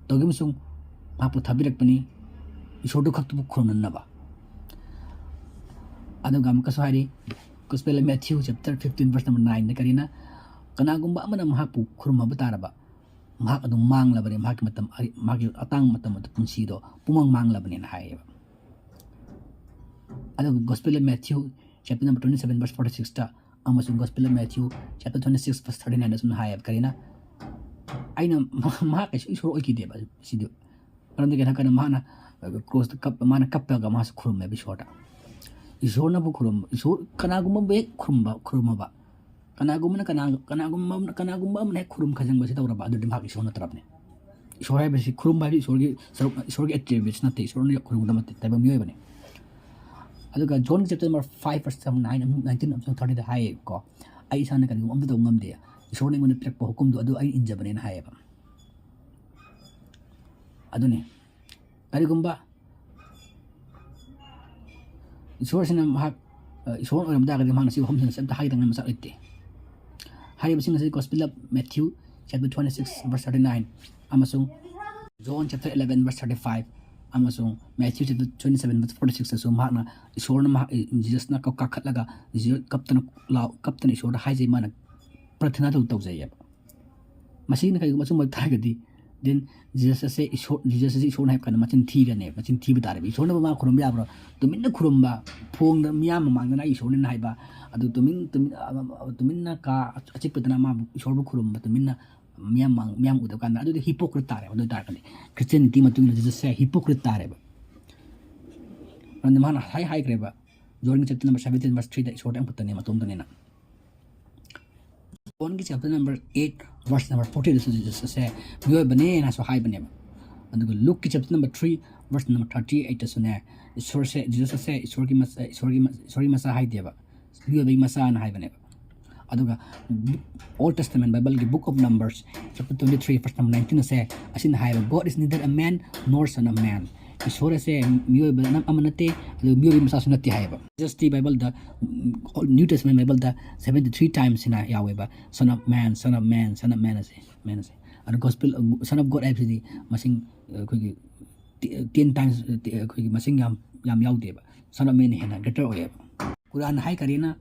ꯇꯧꯈꯤꯕ ꯑꯃꯁꯨꯡ ꯃꯍꯥꯛꯄꯨ ꯊꯥꯕꯤꯔꯛꯄꯅꯤ, ꯏꯁꯣꯔꯗꯨ ꯈꯛꯇꯕꯨ ꯈꯨꯔꯨꯝꯅꯅꯕ꯫ ꯑꯗꯨꯒ ꯑꯃꯨꯛꯀꯁꯨ ꯍꯥꯏꯔꯤ, Gospel of Matthew chapter fifteen verse number nine ꯗ ꯀꯔꯤꯅ? "ꯀꯅꯥꯒꯨꯝꯕ ꯑꯃꯅ ꯃꯍꯥꯛꯄꯨ ꯈꯨꯔꯨꯝꯃꯕ ꯇꯥꯔꯕ, ꯃꯍꯥꯛ ꯑꯗꯨꯝ ꯃꯥꯡꯂꯕꯅꯤ, ꯃꯍꯥꯛꯀꯤ ꯃꯇꯝ, ꯃꯍꯥꯛꯀꯤ ꯑꯇꯥꯡꯕ ꯃꯇꯝ ꯑꯗꯨ, ꯄꯨꯟꯁꯤꯗꯣ ꯄꯨꯡꯃꯥꯡ ꯃꯥꯡꯂꯕꯅꯦꯅ" ꯍꯥꯏꯌꯦꯕ꯫ ꯑꯗꯨꯒ Gospel of Matthew chapter number twenty seven verse forty six ꯇ ꯑꯃꯁꯨꯡ Gospel of Matthew chapter twenty six verse thirty nine ꯗ ꯁꯨꯝ ꯍꯥꯏꯌꯦꯕ, ꯀꯔꯤꯅ? "ꯑꯩꯅ ꯃꯍꯥꯛ ꯀꯩꯁꯨ ꯏꯁꯣꯔ ꯑꯣꯏꯈꯤꯗꯦꯕ ꯁꯤꯗꯤ꯫ ꯃꯔꯝꯗꯤ ꯀꯩꯅꯣ ꯍꯥꯏꯔꯀꯥꯟꯗ ꯃꯥꯅ ꯀ꯭ꯔꯣꯁꯇ ꯀꯞꯄ, ꯃꯥꯅ ꯀꯞꯄꯒ ꯃꯥꯁꯨ ꯈꯨꯔꯨꯝꯃꯦꯕ ꯏꯁꯣꯔꯗ꯫ ꯏꯁꯣꯔꯅꯕꯨ ꯈꯨꯔꯨꯝ, ꯏꯁꯣꯔ ꯀꯅꯥꯒꯨꯝꯕ ꯍꯦꯛ ꯈꯨꯔꯨꯝꯕ, ꯈꯨꯔꯨꯝꯃꯕ, ꯀꯅꯥꯒꯨꯝꯕꯅ ꯀꯅꯥ, ꯀꯅꯥꯒꯨꯝꯕ ꯑꯃꯅ, ꯀꯅꯥꯒꯨꯝꯕ ꯑꯃꯅ ꯍꯦꯛ ꯈꯨꯔꯨꯝ ꯈꯖꯪꯕꯁꯤ ꯇꯧꯔꯕ, ꯑꯗꯨꯗꯤ ꯃꯍꯥꯛ ꯏꯁꯣꯔ ꯅꯠꯇ꯭ꯔꯕꯅꯤ꯫ ꯏꯁꯣꯔ ꯍꯥꯏꯕꯁꯤ, ꯈꯨꯔꯨꯝꯕ ꯍꯥꯏꯕꯁꯤ ꯏꯁꯣꯔꯒꯤ ꯁꯔꯨꯛ, ꯏꯁꯣꯔꯒꯤ attributes ꯅꯠꯇꯦ, ꯏꯁꯣꯔꯅ ꯈꯨꯔꯨꯝꯒꯗꯕ ꯅꯠꯇꯦ, ꯇꯥꯏꯕꯪ ꯃꯤꯑꯣꯏꯕꯅꯤ꯫ ꯑꯗꯨꯒ John chapter number five verse number nine ꯑꯃꯁꯨꯡ nineteen ꯑꯃꯁꯨꯡ thirty ꯗ ꯍꯥꯏꯌꯦꯀꯣ, "ꯑꯩ ꯏꯁꯥꯅ ꯀꯔꯤꯒꯨꯝꯕ ꯑꯝꯇ ꯇꯧꯕ ꯉꯝꯗꯦ, ꯏꯁꯣꯔꯅ ꯑꯩꯉꯣꯟꯗ ꯄꯤꯔꯛꯄ ꯍꯨꯀꯨꯝꯗꯣ ꯑꯗꯨ ꯑꯩ ꯏꯟꯖꯕꯅꯦꯅ" ꯍꯥꯏꯌꯦꯕ꯫ ꯑꯗꯨꯅꯤ, ꯀꯔꯤꯒꯨꯝꯕ ꯏꯁꯣꯔꯁꯤꯅ ꯃꯍꯥꯛ, ꯑ, ꯏꯁꯣꯔ ꯑꯣꯏꯔꯝ ꯇꯥꯔꯒꯗꯤ ꯃꯍꯥꯛꯅ ꯁꯤ ꯋꯥꯐꯝꯁꯤꯡ ꯑꯁꯤ ꯑꯝꯇ ꯍꯥꯏꯒꯗꯕꯅꯤ ꯃꯁꯛ ꯂꯩꯇꯦ꯫ ꯍꯥꯏꯔꯤꯕꯁꯤꯡ ꯑꯁꯤ Gospel of Matthew chapter twenty six verse thirty nine ꯑꯃꯁꯨꯡ John chapter eleven verse thirty five ꯑꯃꯁꯨꯡ Matthew chapter twenty seven verse forty six ꯇꯁꯨ ꯃꯍꯥꯛꯅ, ꯏꯁꯣꯔꯅ ꯃꯍꯥꯛ, ꯖꯤꯖꯁꯅ ꯀ-, ꯀꯥꯈꯠꯂꯒ ꯖꯤꯖꯁ ꯀꯞꯇꯅ ꯂꯥꯎ-, ꯀꯞꯇꯅ ꯏꯁꯣꯔꯗ ꯍꯥꯏꯖꯩ, ꯃꯥꯅ ꯄ꯭ꯔꯊꯅꯥ ꯇꯧ-, ꯇꯧꯖꯩꯌꯦꯕ꯫ ꯃꯁꯤꯅ ꯀꯔꯤꯒꯨꯝꯕ ꯑꯆꯨꯝꯕ ꯑꯣꯏꯕ ꯇꯥꯔꯒꯗꯤ, then ꯖꯤꯖꯁ ꯑꯁꯦ ꯏꯁꯣꯔ, ꯖꯤꯖꯁ ꯑꯁꯦ ꯏꯁꯣꯔꯅꯤ ꯍꯥꯏꯕ ꯀꯥꯟꯗ ꯃꯆꯤꯟ ꯊꯤꯔꯅꯦꯕ, ꯃꯆꯤꯟ ꯊꯤꯕ ꯇꯥꯔꯦꯕ꯫ ꯏꯁꯣꯔꯅꯕꯨ ꯃꯥ ꯈꯨꯔꯨꯝꯕ ꯌꯥꯕ꯭ꯔꯣ? ꯇꯨꯃꯤꯟꯅ ꯈꯨꯔꯨꯝꯕ, ꯐꯣꯡꯗ ꯃꯤꯌꯥꯝ ꯃꯃꯥꯡꯗꯅ "ꯑꯩ ꯏꯁꯣꯔꯅꯤꯅ" ꯍꯥꯏꯕ, ꯑꯗꯨ ꯇꯨꯃꯤꯟ, ꯇꯨꯃꯤꯟ, ꯑ, ꯑ, ꯇꯨꯃꯤꯟꯅ ꯀꯥ ꯑꯆꯤꯛꯄꯗꯅ ꯃꯥꯕꯨ, ꯏꯁꯣꯔꯕꯨ ꯈꯨꯔꯨꯝꯕ, ꯇꯨꯃꯤꯟꯅ ꯃꯤꯌꯥꯝ ꯃꯥꯡ-, ꯃꯤꯌꯝ ꯎꯗꯕ ꯀꯥꯟꯗ, ꯑꯗꯨꯗꯤ hypocrite ꯇꯥꯔꯦꯕ꯫ ꯑꯗꯨ ꯑꯣꯏ ꯇꯥꯔꯒꯗꯤ Christianity ꯃꯇꯨꯡ ꯏꯟꯅ ꯖꯤꯖꯁꯁꯦ hypocrite ꯇꯥꯔꯦꯕ꯫ ꯃꯔꯝꯗꯤ ꯃꯥꯅ ꯍꯥꯏ ꯍꯥꯏꯈ꯭ꯔꯦꯕ, John chapter number seventeen verse three ꯗ ꯏꯁꯣꯔꯗꯤ ꯑꯃꯈꯛꯇꯅꯦ, ꯃꯇꯣꯝꯇꯅꯦꯅ꯫ John ꯒꯤ chapter number eight verse number forty ꯗꯁꯨ ꯖꯤꯖꯁ ꯑꯁꯦ ꯃꯤꯑꯣꯏꯕꯅꯦꯅꯁꯨ ꯍꯥꯏꯕꯅꯦꯕ꯫ ꯑꯗꯨꯒ Luke ꯀꯤ chapter number three verse number thirty eight ꯇꯁꯨꯅꯦ, ꯏꯁꯣꯔꯁꯦ, ꯖꯤꯖꯁ ꯑꯁꯦ ꯏꯁꯣꯔꯒꯤ ꯃꯆꯥ, ꯏꯁꯣꯔꯒꯤ ꯃ-, ꯏꯁꯣꯔꯒꯤ ꯃꯆꯥ ꯍꯥꯏꯗꯦꯕ, ꯃꯤꯑꯣꯏꯕꯒꯤ ꯃꯆꯥꯅ ꯍꯥꯏꯕꯅꯦꯕ꯫ ꯑꯗꯨꯒ Old Testament Bible ꯒꯤ Book of Numbers chapter twenty three verse number nineteen ꯑꯁꯦ, ꯑꯁꯤꯅ ꯍꯥꯏꯕ, "God is neither a man nor son of man, ꯏꯁꯣꯔ ꯑꯁꯦ ꯃꯤꯑꯣꯏꯕ ꯑꯃ ꯅꯠꯇꯦ, ꯑꯗꯨꯒ ꯃꯤꯑꯣꯏꯕ ꯃꯆꯥꯁꯨ ꯅꯠꯇꯦ ꯍꯥꯏꯌꯦꯕ꯫ ꯖꯁꯇꯤ ꯕꯥꯏꯕꯜꯗ, New Testament ꯕꯥꯏꯕꯜꯗ seventy three times ꯁꯤꯅ ꯌꯥꯎꯋꯦꯕ, "Son of man, Son of man, Son of man" ꯑꯁꯦ, "Man" ꯑꯁꯦ꯫ ꯑꯗꯣ ꯒꯣꯁꯄꯦꯜ, "Son of God" ꯍꯥꯏꯕꯁꯤꯗꯤ ꯃꯁꯤꯡ, ꯑꯩꯈꯣꯏꯒꯤ ten times, ꯑꯩꯈꯣꯏꯒꯤ ꯃꯁꯤꯡ ꯌꯥꯝ, ꯌꯥꯝ ꯌꯥꯎꯗꯦꯕ꯫ "Son of man" ꯍꯦꯟꯅ greater ꯑꯣꯏꯌꯦꯕ꯫ ꯀꯨꯔꯥꯟ ꯍꯥꯏ ꯀꯔꯤꯅ?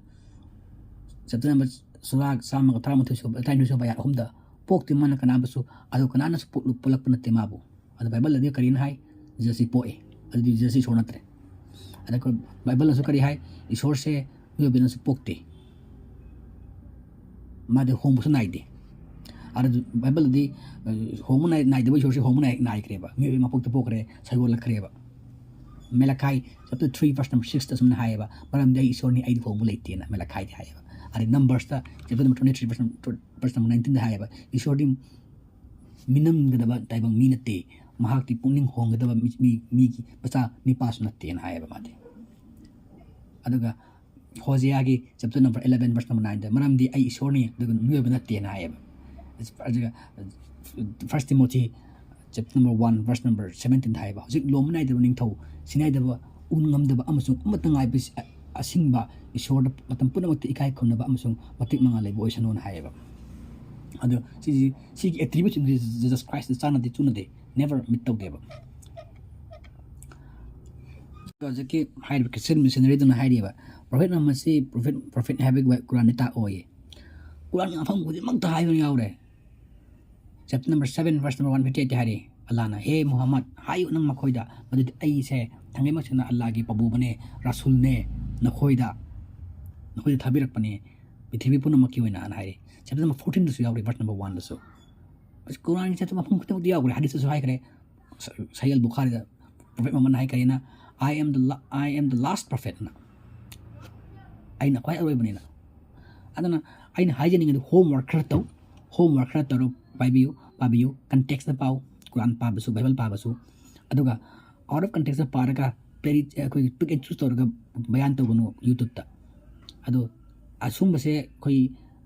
ꯆꯦꯞꯇꯔ ꯅꯝꯕꯔ ꯁꯨꯔꯥ ꯆꯥꯝꯃꯒ ꯇꯔꯥꯃꯥꯊꯣꯏ ꯁꯨꯕ, ꯇꯔꯥꯅꯤꯊꯣꯏ ꯁꯨꯕ ꯑꯌꯥꯠ ꯑꯍꯨꯝꯗ, "ꯄꯣꯛꯇꯦ ꯃꯥꯅ ꯀꯅꯥꯕꯨꯁꯨ, ꯑꯗꯨ ꯀꯅꯥꯅꯁꯨ ꯄꯣꯛꯂꯨ-, ꯄꯣꯛꯂꯛꯄ ꯅꯠꯇꯦ ꯃꯥꯕꯨ"꯫ ꯑꯗꯣ ꯕꯥꯏꯕꯜꯗꯗꯤ ꯀꯔꯤꯅ ꯍꯥꯏ? ꯖꯤꯖꯁꯁꯤ ꯄꯣꯛꯑꯦ꯫ ꯑꯗꯨꯗꯤ ꯖꯤꯖꯁꯁꯤ ꯏꯁꯣꯔ ꯅꯠꯇ꯭ꯔꯦ꯫ ꯑꯗ ꯑꯩꯈꯣꯏ ꯕꯥꯏꯕꯜꯅꯁꯨ ꯀꯔꯤ ꯍꯥꯏ? ꯏꯁꯣꯔꯁꯦ ꯃꯤꯑꯣꯏꯕꯅꯁꯨ ꯄꯣꯛꯇꯦ, ꯃꯥꯗꯤ ꯍꯣꯡꯕꯁꯨ ꯅꯥꯏꯗꯦ꯫ ꯑꯗꯨ ꯕꯥꯏꯕꯜꯗꯗꯤ, ꯑ, ꯍꯣꯡꯕ ꯅꯥꯏ-, ꯅꯥꯏꯗꯕ ꯏꯁꯣꯔꯁꯦ ꯍꯣꯡꯕ ꯅꯥꯏ-, ꯅꯥꯏꯈ꯭ꯔꯦꯕ, ꯃꯤꯑꯣꯏꯕ ꯃꯄꯣꯛꯇ ꯄꯣꯛꯈ꯭ꯔꯦ, ꯁꯩꯌꯣꯜꯂꯛꯈ꯭ꯔꯦꯕ꯫ ꯃꯦꯂꯥꯈꯥꯏ ꯆꯦꯞꯇꯔ ꯊ꯭ꯔꯤ ꯚꯔꯁ ꯅꯝꯕꯔ ꯁꯤꯛꯁꯇ ꯑꯁꯨꯝꯅ ꯍꯥꯏꯌꯦꯕ, "ꯃꯔꯝꯗꯤ ꯑꯩ ꯏꯁꯣꯔꯅꯤ, ꯑꯩꯗꯤ ꯍꯣꯡꯕ ꯂꯩꯇꯦꯅ" ꯃꯦꯂꯥꯈꯥꯏꯗꯤ ꯍꯥꯏꯌꯦꯕ꯫ ꯑꯗꯩ ꯅꯝꯕꯔꯁꯇ chapter number twenty three verse number ꯅꯥꯏꯟꯇꯤꯟꯗ ꯍꯥꯏꯌꯦꯕ, "ꯏꯁꯣꯔꯗꯤ ꯃꯤꯅꯝꯒꯗꯕ ꯇꯥꯏꯕꯪ ꯃꯤ ꯅꯠꯇꯦ, ꯃꯍꯥꯛꯇꯤ ꯄꯨꯛꯅꯤꯡ ꯍꯣꯡꯒꯗꯕ ꯃꯤ, ꯃꯤ, ꯃꯤꯒꯤ ꯃꯆꯥ ꯅꯤꯄꯥꯁꯨ ꯅꯠꯇꯦꯅ" ꯍꯥꯏꯌꯦꯕ ꯃꯥꯗꯤ꯫ ꯑꯗꯨꯒ ꯍꯣꯖꯤꯌꯥꯒꯤ chapter number eleven verse number ꯅꯥꯏꯟꯗ, "ꯃꯔꯝꯗꯤ ꯑꯩ ꯏꯁꯣꯔꯅꯤ, ꯑꯗꯨꯒ ꯃꯤꯑꯣꯏꯕ ꯅꯠꯇꯦꯅ" ꯍꯥꯏꯌꯦꯕ꯫ ꯑꯗꯨꯒ first Timothy chapter number one verse number ꯁꯚꯦꯟꯇꯤꯟꯗ ꯍꯥꯏꯌꯦꯕ, "ꯍꯧꯖꯤꯛ ꯂꯣꯝꯕ ꯅꯥꯏꯗꯕ ꯅꯤꯡꯊꯧ, ꯁꯤꯅꯥꯏꯗꯕ, ꯎ ꯉꯝꯗꯕ ꯑꯃꯁꯨꯡ ꯑꯃꯠꯇ ꯉꯥꯏꯕ ꯑꯁꯤꯡꯕ ꯏꯁꯣꯔꯗ ꯃꯇꯝ ꯄꯨꯝꯅꯃꯛꯇ ꯏꯀꯥꯏ ꯈꯨꯝꯅꯕ ꯑꯃꯁꯨꯡ ꯃꯇꯤꯛ ꯃꯉꯥ ꯂꯩꯕ ꯑꯣꯏꯁꯅꯨꯅ" ꯍꯥꯏꯌꯦꯕ꯫ ꯑꯗꯣ ꯁꯤꯁꯤ, ꯁꯤꯒꯤ ꯑꯦꯇ꯭ꯔꯤꯕ꯭ꯌꯨꯠꯁꯤꯡꯁꯤ ꯖꯤꯖꯁ ꯈ꯭ꯔꯥꯏꯁꯇ ꯆꯥꯟꯅꯗꯦ, ꯆꯨꯅꯗꯦ, ꯅꯦꯚꯔ ꯃꯤꯠ ꯇꯧꯗꯦꯕ꯫ ꯍꯧꯖꯤꯛꯀꯤ ꯍꯥꯏꯔꯤꯕ ꯈ꯭ꯔꯤꯁꯇꯤꯌꯟ ꯃꯤꯁꯅꯔꯤꯗꯨꯅ ꯍꯥꯏꯔꯤꯕ, "ꯄ꯭ꯔꯣꯐꯦꯠ ꯃꯍꯝꯃꯗꯁꯤ ꯄ꯭ꯔꯣꯐꯦꯠ, ꯄ꯭ꯔꯣꯐꯦꯠ ꯍꯥꯏꯕꯒꯤ ꯀꯨꯔꯥꯟꯗ ꯇꯥꯛꯑꯣꯌꯦ"꯫ ꯀꯨꯔꯥꯟꯒꯤ ꯃꯐꯝ ꯈꯨꯗꯤꯡꯃꯛꯇ ꯍꯥꯏꯕ ꯌꯥꯎꯔꯦ꯫ Chapter number seven verse number one fifty ꯑꯩꯠꯇ ꯍꯥꯏꯔꯤ, ꯑꯜꯂꯥꯅ, "ꯍꯦ ꯃꯨꯍꯝꯃꯗ, ꯍꯥꯏꯌꯨ ꯅꯪ ꯃꯈꯣꯏꯗ, ꯃꯗꯨꯗꯤ ꯑꯩꯁꯦ ꯊꯥꯡꯒꯩꯃꯛꯁꯤꯅ ꯑꯜꯂꯥꯒꯤ ꯄꯥꯕꯨꯕꯅꯦ, ꯔꯥꯁꯨꯜꯅꯦ, ꯅꯈꯣꯏꯗ, ꯅꯈꯣꯏꯗ ꯊꯥꯕꯤꯔꯛꯄꯅꯦ, ꯄ꯭ꯔꯤꯊꯤꯕꯤ ꯄꯨꯝꯅꯃꯛꯀꯤ ꯑꯣꯏꯅ" ꯍꯥꯏꯅ ꯍꯥꯏꯔꯤ꯫ ꯆꯦꯞꯇꯔ ꯅꯝꯕꯔ ꯐꯣꯔꯇꯤꯟꯗꯁꯨ ꯌꯥꯎꯔꯤ, ꯚꯔꯁ ꯅꯝꯕꯔ ꯋꯥꯟꯗꯁꯨ꯫ ꯀꯨꯔꯥꯟꯒꯤ ꯆꯦꯞꯇꯔ ꯃꯐꯝ ꯈꯨꯗꯤꯡꯃꯛꯇ ꯌꯥꯎꯈ꯭ꯔꯦ, ꯍꯗꯤꯁꯇꯁꯨ ꯍꯥꯏꯈ꯭ꯔꯦ꯫ ꯁ-, ꯁꯍꯤ ꯑꯜ ꯕꯨꯈꯥꯔꯤꯗ ꯄ꯭ꯔꯣꯐꯦꯠ ꯃꯍꯝꯃꯗꯅ ꯍꯥꯏ ꯀꯔꯤꯅ? "I am the la-, I am the last prophet" ꯑꯅ꯫ "ꯑꯩꯅ ꯈ꯭ꯋꯥꯏ ꯑꯔꯣꯏꯕꯅꯤꯅ"꯫ ꯑꯗꯨꯅ ꯑꯩꯅ ꯍꯥꯏꯖꯅꯤꯡꯉꯤꯗꯤ, ꯍꯣꯝꯋꯥꯔꯛ ꯈꯔ ꯇꯧ, ꯍꯣꯝꯋꯥꯔꯛ ꯈꯔ ꯇꯧꯔꯣ, ꯄꯥꯏꯕꯤꯌꯨ, ꯄꯥꯕꯤꯌꯨ, ꯀꯟꯇꯦꯛꯁꯇ ꯄꯥꯎ, ꯀꯨꯔꯥꯟ ꯄꯥꯕꯁꯨ, ꯕꯥꯏꯕꯜ ꯄꯥꯕꯁꯨ꯫ ꯑꯗꯨꯒ out of context ꯄꯥꯔꯒ ꯄꯦꯔꯤ-, ꯑꯩꯈꯣꯏꯒꯤ pick and choose ꯇꯧꯔꯒ ꯕꯌꯥꯟ ꯇꯧꯒꯅꯨ YouTube꯫ ꯑꯗꯣ ꯑꯁꯨꯝꯕꯁꯦ ꯑꯩꯈꯣꯏ,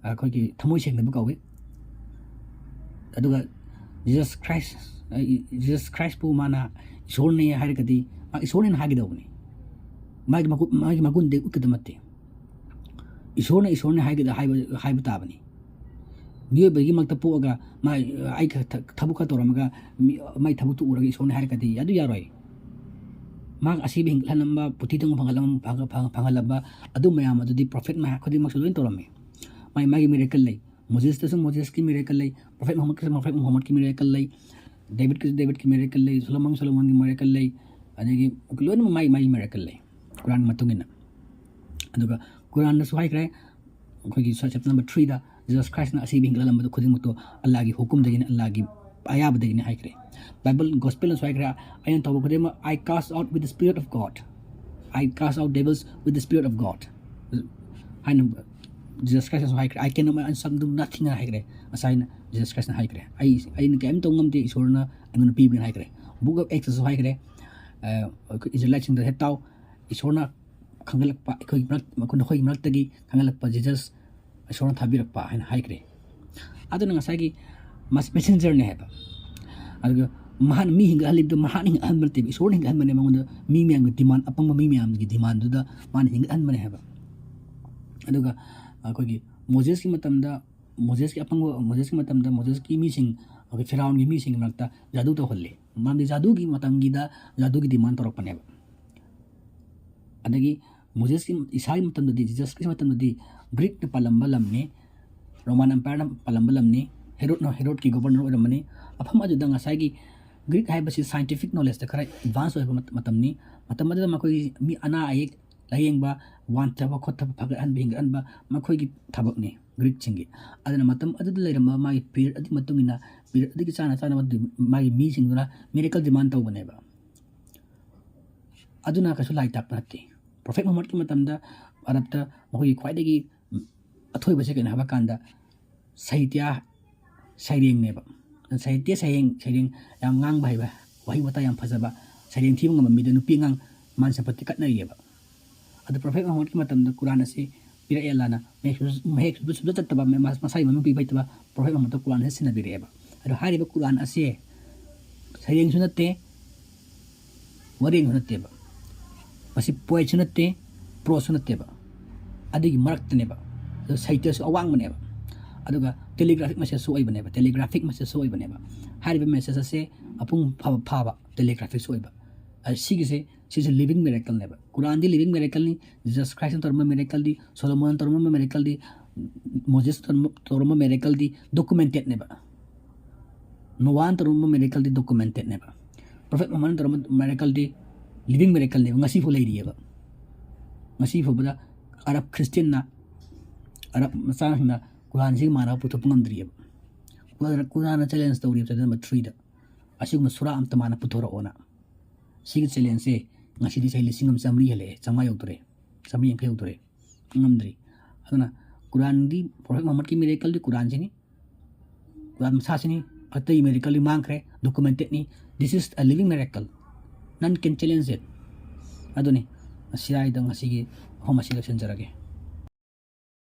ꯑꯩꯈꯣꯏꯒꯤ ꯊꯃꯣꯏ ꯁꯦꯡꯗꯕ ꯀꯧꯏ꯫ ꯑꯗꯨꯒ ꯖꯤꯖꯁ ꯈ꯭ꯔꯥꯏꯁ, ꯖꯤꯖꯁ ꯈ꯭ꯔꯥꯏꯁꯄꯨ ꯃꯥꯅ ꯏꯁꯣꯔꯅꯦ ꯍꯥꯏꯔꯒꯗꯤ ꯃꯥ ꯏꯁꯣꯔꯅꯦꯅ ꯍꯥꯏꯒꯗꯧꯕꯅꯤ꯫ ꯃꯥꯒꯤ ꯃꯒꯨ-, ꯃꯥꯒꯤ ꯃꯒꯨꯟꯗꯤ ꯎꯠꯀꯗꯕ ꯅꯠꯇꯦ꯫ ꯏꯁꯣꯔꯅ ꯏꯁꯣꯔꯅꯦ ꯍꯥꯏꯒꯗ-, ꯍꯥꯏꯕ, ꯍꯥꯏꯕ ꯇꯥꯕꯅꯤ꯫ ꯃꯤꯑꯣꯏꯕꯒꯤ ꯃꯛꯇ ꯄꯣꯛꯑꯒ ꯃꯥ, ꯑꯩ ꯈ-, ꯊ-, ꯊꯕꯛ ꯈꯔ ꯇꯧꯔꯝꯃꯒ ꯃꯤ, ꯃꯥꯏ ꯊꯕꯛꯇꯨ ꯎꯔꯒ ꯏꯁꯣꯔꯅꯦ ꯍꯥꯏꯔꯒꯗꯤ ꯑꯗꯨ ꯌꯥꯔꯣꯏ꯫ ꯃꯥ ꯑꯁꯤꯕ ꯍꯤꯡꯒꯠꯍꯜꯂꯝꯕ, ꯄꯨꯊꯤ ꯇꯪꯕ ꯐꯪꯍꯜꯂꯝ-, ꯐꯪ-, ꯐꯪ-, ꯐꯪꯍꯜꯂꯝꯕ ꯑꯗꯨ ꯃꯌꯥꯝ ꯑꯗꯨꯗꯤ ꯄ꯭ꯔꯣꯐꯦꯠ ꯃꯌꯥꯝ ꯈꯨꯗꯤꯡꯃꯛꯁꯨ ꯂꯣꯏ ꯇꯧꯔꯝꯃꯤ꯫ ꯃꯥꯏ, ꯃꯥꯒꯤ ꯃꯤꯔꯦꯀꯜ ꯂꯩ꯫ ꯃꯣꯖꯦꯁꯇꯁꯨ ꯃꯣꯖꯦꯁꯀꯤ ꯃꯤꯔꯦꯀꯜ ꯂꯩ, ꯄ꯭ꯔꯣꯐꯦꯠ ꯃꯨꯍꯝꯃꯗꯀꯤꯁꯨ ꯄ꯭ꯔꯣꯐꯦꯠ ꯃꯨꯍꯝꯃꯗꯀꯤ ꯃꯤꯔꯦꯀꯜ ꯂꯩ, ꯗꯦꯕꯤꯠꯀꯤꯁꯨ ꯗꯦꯕꯤꯠꯀꯤ ꯃꯤꯔꯦꯀꯜ ꯂꯩ, ꯁꯣꯂꯣꯃꯣꯟ ꯁꯣꯂꯣꯃꯣꯟꯒꯤ ꯃꯤꯔꯦꯀꯜ ꯂꯩ, ꯑꯗꯒꯤ ꯂꯣꯏꯅꯃꯛ ꯃꯥꯒꯤ ꯃꯥꯒꯤ ꯃꯤꯔꯦꯀꯜ ꯂꯩ ꯀꯨꯔꯥꯟꯒꯤ ꯃꯇꯨꯡ ꯏꯟꯅ꯫ ꯑꯗꯨꯒ ꯀꯨꯔꯥꯟꯗꯁꯨ ꯍꯥꯏꯈ꯭ꯔꯦ, ꯑꯩꯈꯣꯏꯒꯤ ꯆꯦꯞꯇꯔ ꯅꯝꯕꯔ ꯊ꯭ꯔꯤꯗ ꯖꯤꯖꯁ ꯈ꯭ꯔꯥꯏꯁꯅ ꯑꯁꯤꯕ ꯍꯤꯡꯒꯠꯍꯜꯂꯝꯕꯗꯨ ꯈꯨꯗꯤꯡꯃꯛꯇꯨ ꯑꯜꯂꯥꯒꯤ ꯍꯨꯀꯨꯝꯗꯒꯤꯅꯤ, ꯑꯜꯂꯥꯒꯤ ꯑꯌꯥꯕꯗꯒꯤꯅꯤ ꯍꯥꯏꯈ꯭ꯔꯦ꯫ ꯕꯥꯏꯕꯜ ꯒꯣꯁꯄꯦꯜꯅꯁꯨ ꯍꯥꯏꯈ꯭ꯔꯦ, "ꯑꯩꯅ ꯇꯧꯕ ꯈꯨꯗꯤꯡꯃꯛ, I cast out with the Spirit of God, I cast out devils with the Spirit of God" ꯍꯥꯏꯅ ꯖꯤꯖꯁ ꯈ꯭ꯔꯥꯏꯁꯅꯁꯨ ꯍꯥꯏꯈ꯭ꯔꯦ꯫ "I can do nothing" ꯍꯥꯏꯈ꯭ꯔꯦ꯫ ꯉꯁꯥꯏꯅ ꯖꯤꯖꯁ ꯈ꯭ꯔꯥꯏꯁꯅ ꯍꯥꯏꯈ꯭ꯔꯦ, "ꯑꯩ, ꯑꯩꯅ ꯀꯔꯤꯝ ꯇꯧ ꯉꯝꯗꯦ, ꯏꯁꯣꯔꯅ ꯑꯩꯉꯣꯟꯗ ꯄꯤꯕꯅꯤ" ꯍꯥꯏꯈ꯭ꯔꯦ꯫ ꯕꯨꯛ ꯑꯣꯐ ꯑꯦꯛꯁꯇꯁꯨ ꯍꯥꯏꯈ꯭ꯔꯦ, ꯑ, ꯑꯩꯈꯣꯏ ꯏꯁꯔꯥꯏꯂꯥꯏꯠꯁꯤꯡꯗ ꯍꯦꯛ ꯇꯥꯎ, ꯏꯁꯣꯔꯅ ꯈꯪꯒꯠꯂꯛꯄ, ꯑꯩꯈꯣꯏꯒꯤ ꯃꯔꯛ-, ꯅꯈꯣꯏꯒꯤ ꯃꯔꯛꯇꯒꯤ ꯈꯪꯒꯠꯂꯛꯄ ꯖꯤꯖꯁ ꯏꯁꯣꯔꯅ ꯊꯥꯕꯤꯔꯛꯄ ꯍꯥꯏꯅ ꯍꯥꯏꯈ꯭ꯔꯦ꯫ ꯑꯗꯨꯅ ꯉꯁꯥꯏꯒꯤ ꯃꯦꯁꯦꯟꯖꯔꯅꯦ ꯍꯥꯏꯕ꯫ ꯑꯗꯨꯒ ꯃꯍꯥꯛꯅ ꯃꯤ ꯍꯤꯡꯒꯠꯍꯜꯂꯤꯕꯗꯨ ꯃꯍꯥꯛꯅ ꯍꯤꯡꯒꯠꯍꯟꯕ ꯅꯠꯇꯦꯕ, ꯏꯁꯣꯔꯅ ꯍꯤꯡꯒꯠꯍꯟꯕꯅꯦ꯫ ꯃꯉꯣꯟꯗ ꯃꯤ ꯃꯌꯥꯝꯒꯤ ꯗꯤꯃꯥꯟ, ꯑꯄꯪꯕ ꯃꯤ ꯃꯌꯥꯝꯒꯤ ꯗꯤꯃꯥꯟꯗꯨꯗ ꯃꯥꯅ ꯍꯤꯡꯒꯠꯍꯟꯕꯅꯦ ꯍꯥꯏꯕ꯫ ꯑꯗꯨꯒ ꯑꯩꯈꯣꯏꯒꯤ ꯃꯣꯖꯦꯁꯀꯤ ꯃꯇꯝꯗ, ꯃꯣꯖꯦꯁꯀꯤ ꯑꯄꯪꯕ, ꯃꯣꯖꯦꯁꯀꯤ ꯃꯇꯝꯗ ꯃꯣꯖꯦꯁꯀꯤ ꯃꯤꯁꯤꯡ, ꯑꯩꯈꯣꯏ ꯐꯤꯔꯥꯎꯟꯒꯤ ꯃꯤꯁꯤꯡꯒꯤ ꯃꯔꯛꯇ ꯖꯥꯗꯨ ꯇꯧꯍꯜꯂꯤ꯫ ꯃꯔꯝꯗꯤ ꯖꯥꯗꯨꯒꯤ ꯃꯇꯝꯒꯤꯗ ꯖꯥꯗꯨꯒꯤ ꯗꯤꯃꯥꯟ ꯇꯧꯔꯛꯄꯅꯦꯕ꯫ ꯑꯗꯒꯤ ꯃꯣꯖꯦꯁꯀꯤ, ꯏꯁꯥꯒꯤ ꯃꯇꯝꯗꯗꯤ, ꯖꯤꯖꯁ ꯈ꯭ꯔꯤꯁ ꯃꯇꯝꯗꯗꯤ ꯒ꯭ꯔꯤꯛꯅ ꯄꯥꯜꯂꯝꯕ ꯂꯝꯅꯤ, ꯔꯣꯃꯥꯟ ꯑꯦꯝꯄꯥꯌꯔꯅ ꯄꯥꯜꯂꯝꯕ ꯂꯝꯅꯤ, ꯍꯦꯔꯣꯗꯅ, ꯍꯦꯔꯣꯗꯀꯤ ꯒꯣꯕꯔꯅꯔ ꯑꯣꯏꯔꯝꯕꯅꯤ꯫ ꯃꯐꯝ ꯑꯗꯨꯗ ꯉꯁꯥꯏꯒꯤ ꯒ꯭ꯔꯤꯛ ꯍꯥꯏꯕꯁꯤ ꯁꯥꯏꯟꯇꯤꯐꯤꯛ ꯅꯣꯂꯦꯖꯇ ꯈꯔ ꯑꯦꯗꯚꯥꯟꯁ ꯑꯣꯏꯕ ꯃꯇꯝꯅꯤ꯫ ꯃꯇꯝ ꯑꯗꯨꯗ ꯃꯈꯣꯏꯒꯤ ꯃꯤ ꯑꯅꯥ ꯑꯌꯦꯛ ꯂꯥꯌꯦꯡꯕ, ꯋꯥꯟꯊꯕ ꯈꯣꯠꯊꯕ ꯐꯒꯠꯍꯟꯕ, ꯍꯤꯡꯒꯠꯍꯟꯕ ꯃꯈꯣꯏꯒꯤ ꯊꯕꯛꯅꯤ ꯒ꯭ꯔꯤꯛꯁꯤꯡꯒꯤ꯫ ꯑꯗꯨꯅ ꯃꯇꯝ ꯑꯗꯨꯗ ꯂꯩꯔꯝꯕ ꯃꯥꯒꯤ ꯄꯤꯔꯤꯌꯠ ꯑꯗꯨꯒꯤ ꯃꯇꯨꯡ ꯏꯟꯅ, ꯄꯤꯔꯤꯌꯠ ꯑꯗꯨꯒꯤ ꯆꯥꯅ ꯆꯥꯅꯕ ꯃꯥꯒꯤ ꯃꯤꯁꯤꯡꯗꯨꯅ ꯃꯤꯔꯦꯀꯜ ꯗꯤꯃꯥꯟ ꯇꯧꯕꯅꯦꯕ꯫ ꯑꯗꯨꯅ ꯀꯩꯁꯨ ꯂꯥꯏ ꯇꯥꯛꯄ ꯅꯠꯇꯦ꯫ ꯄ꯭ꯔꯣꯐꯦꯠ ꯃꯨꯍꯝꯃꯗꯀꯤ ꯃꯇꯝꯗ ꯑꯔꯕꯇ ꯃꯈꯣꯏꯒꯤ ꯈ꯭ꯋꯥꯏꯗꯒꯤ ꯑꯊꯣꯏꯕꯁꯦ ꯀꯩꯅꯣ ꯍꯥꯏꯕ ꯀꯥꯟꯗ, ꯁꯥꯍꯤꯇ꯭ꯌ, ꯁꯩꯔꯦꯡꯅꯦꯕ꯫ ꯁꯥꯍꯤꯇ꯭ꯌ, ꯁꯩꯔꯦꯡ, ꯁꯩꯔꯦꯡ ꯌꯥꯝ ꯉꯥꯡꯕ ꯍꯩꯕ, ꯋꯥꯍꯩ ꯋꯥꯇꯥ ꯌꯥꯝ ꯐꯖꯕ, ꯁꯩꯔꯦꯡ ꯊꯤꯕ ꯉꯝꯕ ꯃꯤꯗ ꯅꯨꯄꯤ ꯑꯉꯥꯡ ꯃꯥꯟ ꯁꯝꯄꯇꯤ ꯀꯠꯅꯔꯤꯑꯕ꯫ ꯑꯗꯨ ꯄ꯭ꯔꯣꯐꯦꯠ ꯃꯨꯍꯝꯃꯗꯀꯤ ꯃꯇꯝꯗ ꯀꯨꯔꯥꯟ ꯑꯁꯤ ꯄꯤꯔꯛꯑꯦ ꯑꯜꯂꯥꯅ, ꯃꯍꯦꯛ ꯁꯨ-, ꯃꯍꯦꯛ ꯁꯨ-, ꯁꯨꯞꯆꯠ ꯆꯠꯇꯕ, ꯃ-, ꯃꯁꯥꯒꯤ ꯃꯃꯤꯡ ꯄꯤꯕ ꯍꯩꯇꯕ ꯄ꯭ꯔꯣꯐꯦꯠ ꯃꯨꯍꯝꯃꯗꯇ ꯀꯨꯔꯥꯟ ꯑꯁꯤ ꯁꯤꯟꯅꯕꯤꯔꯛꯑꯦꯕ꯫ ꯑꯗꯣ ꯍꯥꯏꯔꯤꯕ ꯀꯨꯔꯥꯟ ꯑꯁꯤ ꯁꯩꯔꯦꯡꯁꯨ ꯅꯠꯇꯦ, ꯋꯥꯔꯦꯡꯁꯨ ꯅꯠꯇꯦꯕ, ꯃꯁꯤ ꯄꯣꯏꯠꯁꯨ ꯅꯠꯇꯦ, ꯄ꯭ꯔꯣꯁꯁꯨ ꯅꯠꯇꯦꯕ, ꯑꯗꯨꯒꯤ ꯃꯔꯛꯇꯅꯦꯕ꯫ ꯑꯗꯨ ꯁꯥꯍꯤꯇ꯭ꯌꯁꯨ ꯑꯋꯥꯡꯕꯅꯦꯕ, ꯑꯗꯨꯒ ꯇꯦꯂꯤꯒ꯭ꯔꯥꯐꯤꯛ ꯃꯦꯁꯦꯖꯁꯨ ꯑꯣꯏꯕꯅꯦꯕ, ꯇꯦꯂꯤꯒ꯭ꯔꯥꯐꯤꯛ ꯃꯦꯁꯦꯖꯁꯨ ꯑꯣꯏꯕꯅꯦꯕ꯫ ꯍꯥꯏꯔꯤꯕ ꯃꯦꯁꯦꯖ ꯑꯁꯦ ꯃꯄꯨꯡ ꯐꯥꯕ, ꯐꯥꯕ ꯇꯦꯂꯤꯒ꯭ꯔꯥꯐꯤꯛꯁꯨ ꯑꯣꯏꯕ꯫ ꯑ, ꯁꯤꯒꯤꯁꯦ, ꯁꯤꯁꯦ ꯂꯤꯕꯤꯡ ꯃꯤꯔꯦꯀꯜꯅꯦꯕ꯫ ꯀꯨꯔꯥꯟꯗꯤ ꯂꯤꯕꯤꯡ ꯃꯤꯔꯦꯀꯜꯅꯤ꯫ ꯖꯤꯖꯁ ꯈ꯭ꯔꯥꯏꯁꯅ ꯇꯧꯔꯝꯕ ꯃꯤꯔꯦꯀꯜꯗꯤ, ꯁꯣꯂꯣꯃꯣꯟꯅ ꯇꯧꯔꯝꯕ ꯃꯤꯔꯦꯀꯜꯗꯤ, ꯃꯣꯖꯦꯁꯅ ꯇꯧꯔꯝꯕ, ꯇꯧꯔꯝꯕ ꯃꯤꯔꯦꯀꯜꯗꯤ ꯗꯣꯀꯨꯃꯦꯟꯇꯦꯠꯅꯦꯕ꯫ ꯅꯣꯋꯥꯅ ꯇꯧꯔꯝꯕ ꯃꯤꯔꯦꯀꯜꯗꯤ ꯗꯣꯀꯨꯃꯦꯟꯇꯦꯠꯅꯦꯕ꯫ ꯄ꯭ꯔꯣꯐꯦꯠ ꯃꯨꯍꯝꯃꯗꯅ ꯇꯧꯔꯝꯕ ꯃꯤꯔꯦꯀꯜꯗꯤ ꯂꯤꯕꯤꯡ ꯃꯤꯔꯦꯀꯜꯅꯦꯕ, ꯉꯁꯤ ꯐꯥꯎ ꯂꯩꯔꯤꯑꯕ꯫ ꯉꯁꯤ ꯐꯥꯎꯕꯗ ꯑꯔꯕ ꯈ꯭ꯔꯤꯁꯇꯤꯌꯟꯅ, ꯑꯔꯕ ꯃꯆꯥꯁꯤꯡꯅ ꯀꯨꯔꯥꯟꯁꯤꯒ ꯃꯥꯟꯅꯕ ꯄꯨꯊꯣꯛꯄ ꯉꯝꯗ꯭ꯔꯤꯑꯕ꯫ ꯀꯨꯔꯥꯟ, ꯀꯨꯔꯥꯟꯅ ꯆꯦꯂꯦꯟꯖ ꯇꯧꯔꯤꯕ, ꯆꯦꯂꯦꯟꯖ ꯅꯝꯕꯔ ꯊ꯭ꯔꯤꯗ, ꯑꯁꯤꯒꯨꯝꯕ ꯁꯨꯔꯥ ꯑꯃꯇ ꯃꯥꯅ ꯄꯨꯊꯣꯔꯛꯑꯣꯅ꯫ ꯁꯤꯒꯤ ꯆꯦꯂꯦꯟꯖꯁꯦ ꯉꯁꯤꯗꯤ ꯆꯍꯤ ꯂꯤꯁꯤꯡ ꯑꯃ ꯆꯥꯃꯔꯤ ꯍꯦꯜꯂꯛꯑꯦ, ꯆꯥꯝꯃꯉꯥ ꯌꯧꯗꯣꯔꯦ, ꯆꯥꯝꯃꯔꯤ ꯌꯥꯡꯈꯩ ꯌꯧꯗꯣꯔꯦ, ꯉꯝꯗ꯭ꯔꯤ꯫ ꯑꯗꯨꯅ ꯀꯨꯔꯥꯟꯗꯤ, ꯄ꯭ꯔꯣꯐꯦꯠ ꯃꯨꯍꯝꯃꯗꯀꯤ ꯃꯤꯔꯦꯀꯜꯗꯤ ꯀꯨꯔꯥꯟꯁꯤꯅꯤ, ꯀꯨꯔꯥꯟ ꯃꯁꯥꯁꯤꯅꯤ꯫ ꯑꯇꯩ ꯃꯤꯔꯦꯀꯜꯗꯤ ꯃꯥꯡꯈ꯭ꯔꯦ, ꯗꯣꯀꯨꯃꯦꯟꯇꯦꯠꯅꯤ꯫ This is a living miracle, none can challenge it꯫ ꯑꯗꯨꯅꯤ, ꯁꯤꯔꯥꯏꯗ ꯉꯁꯤꯒꯤ ꯋꯥꯐꯝ ꯑꯁꯤ ꯂꯣꯏꯁꯤꯟꯖꯔꯒꯦ꯫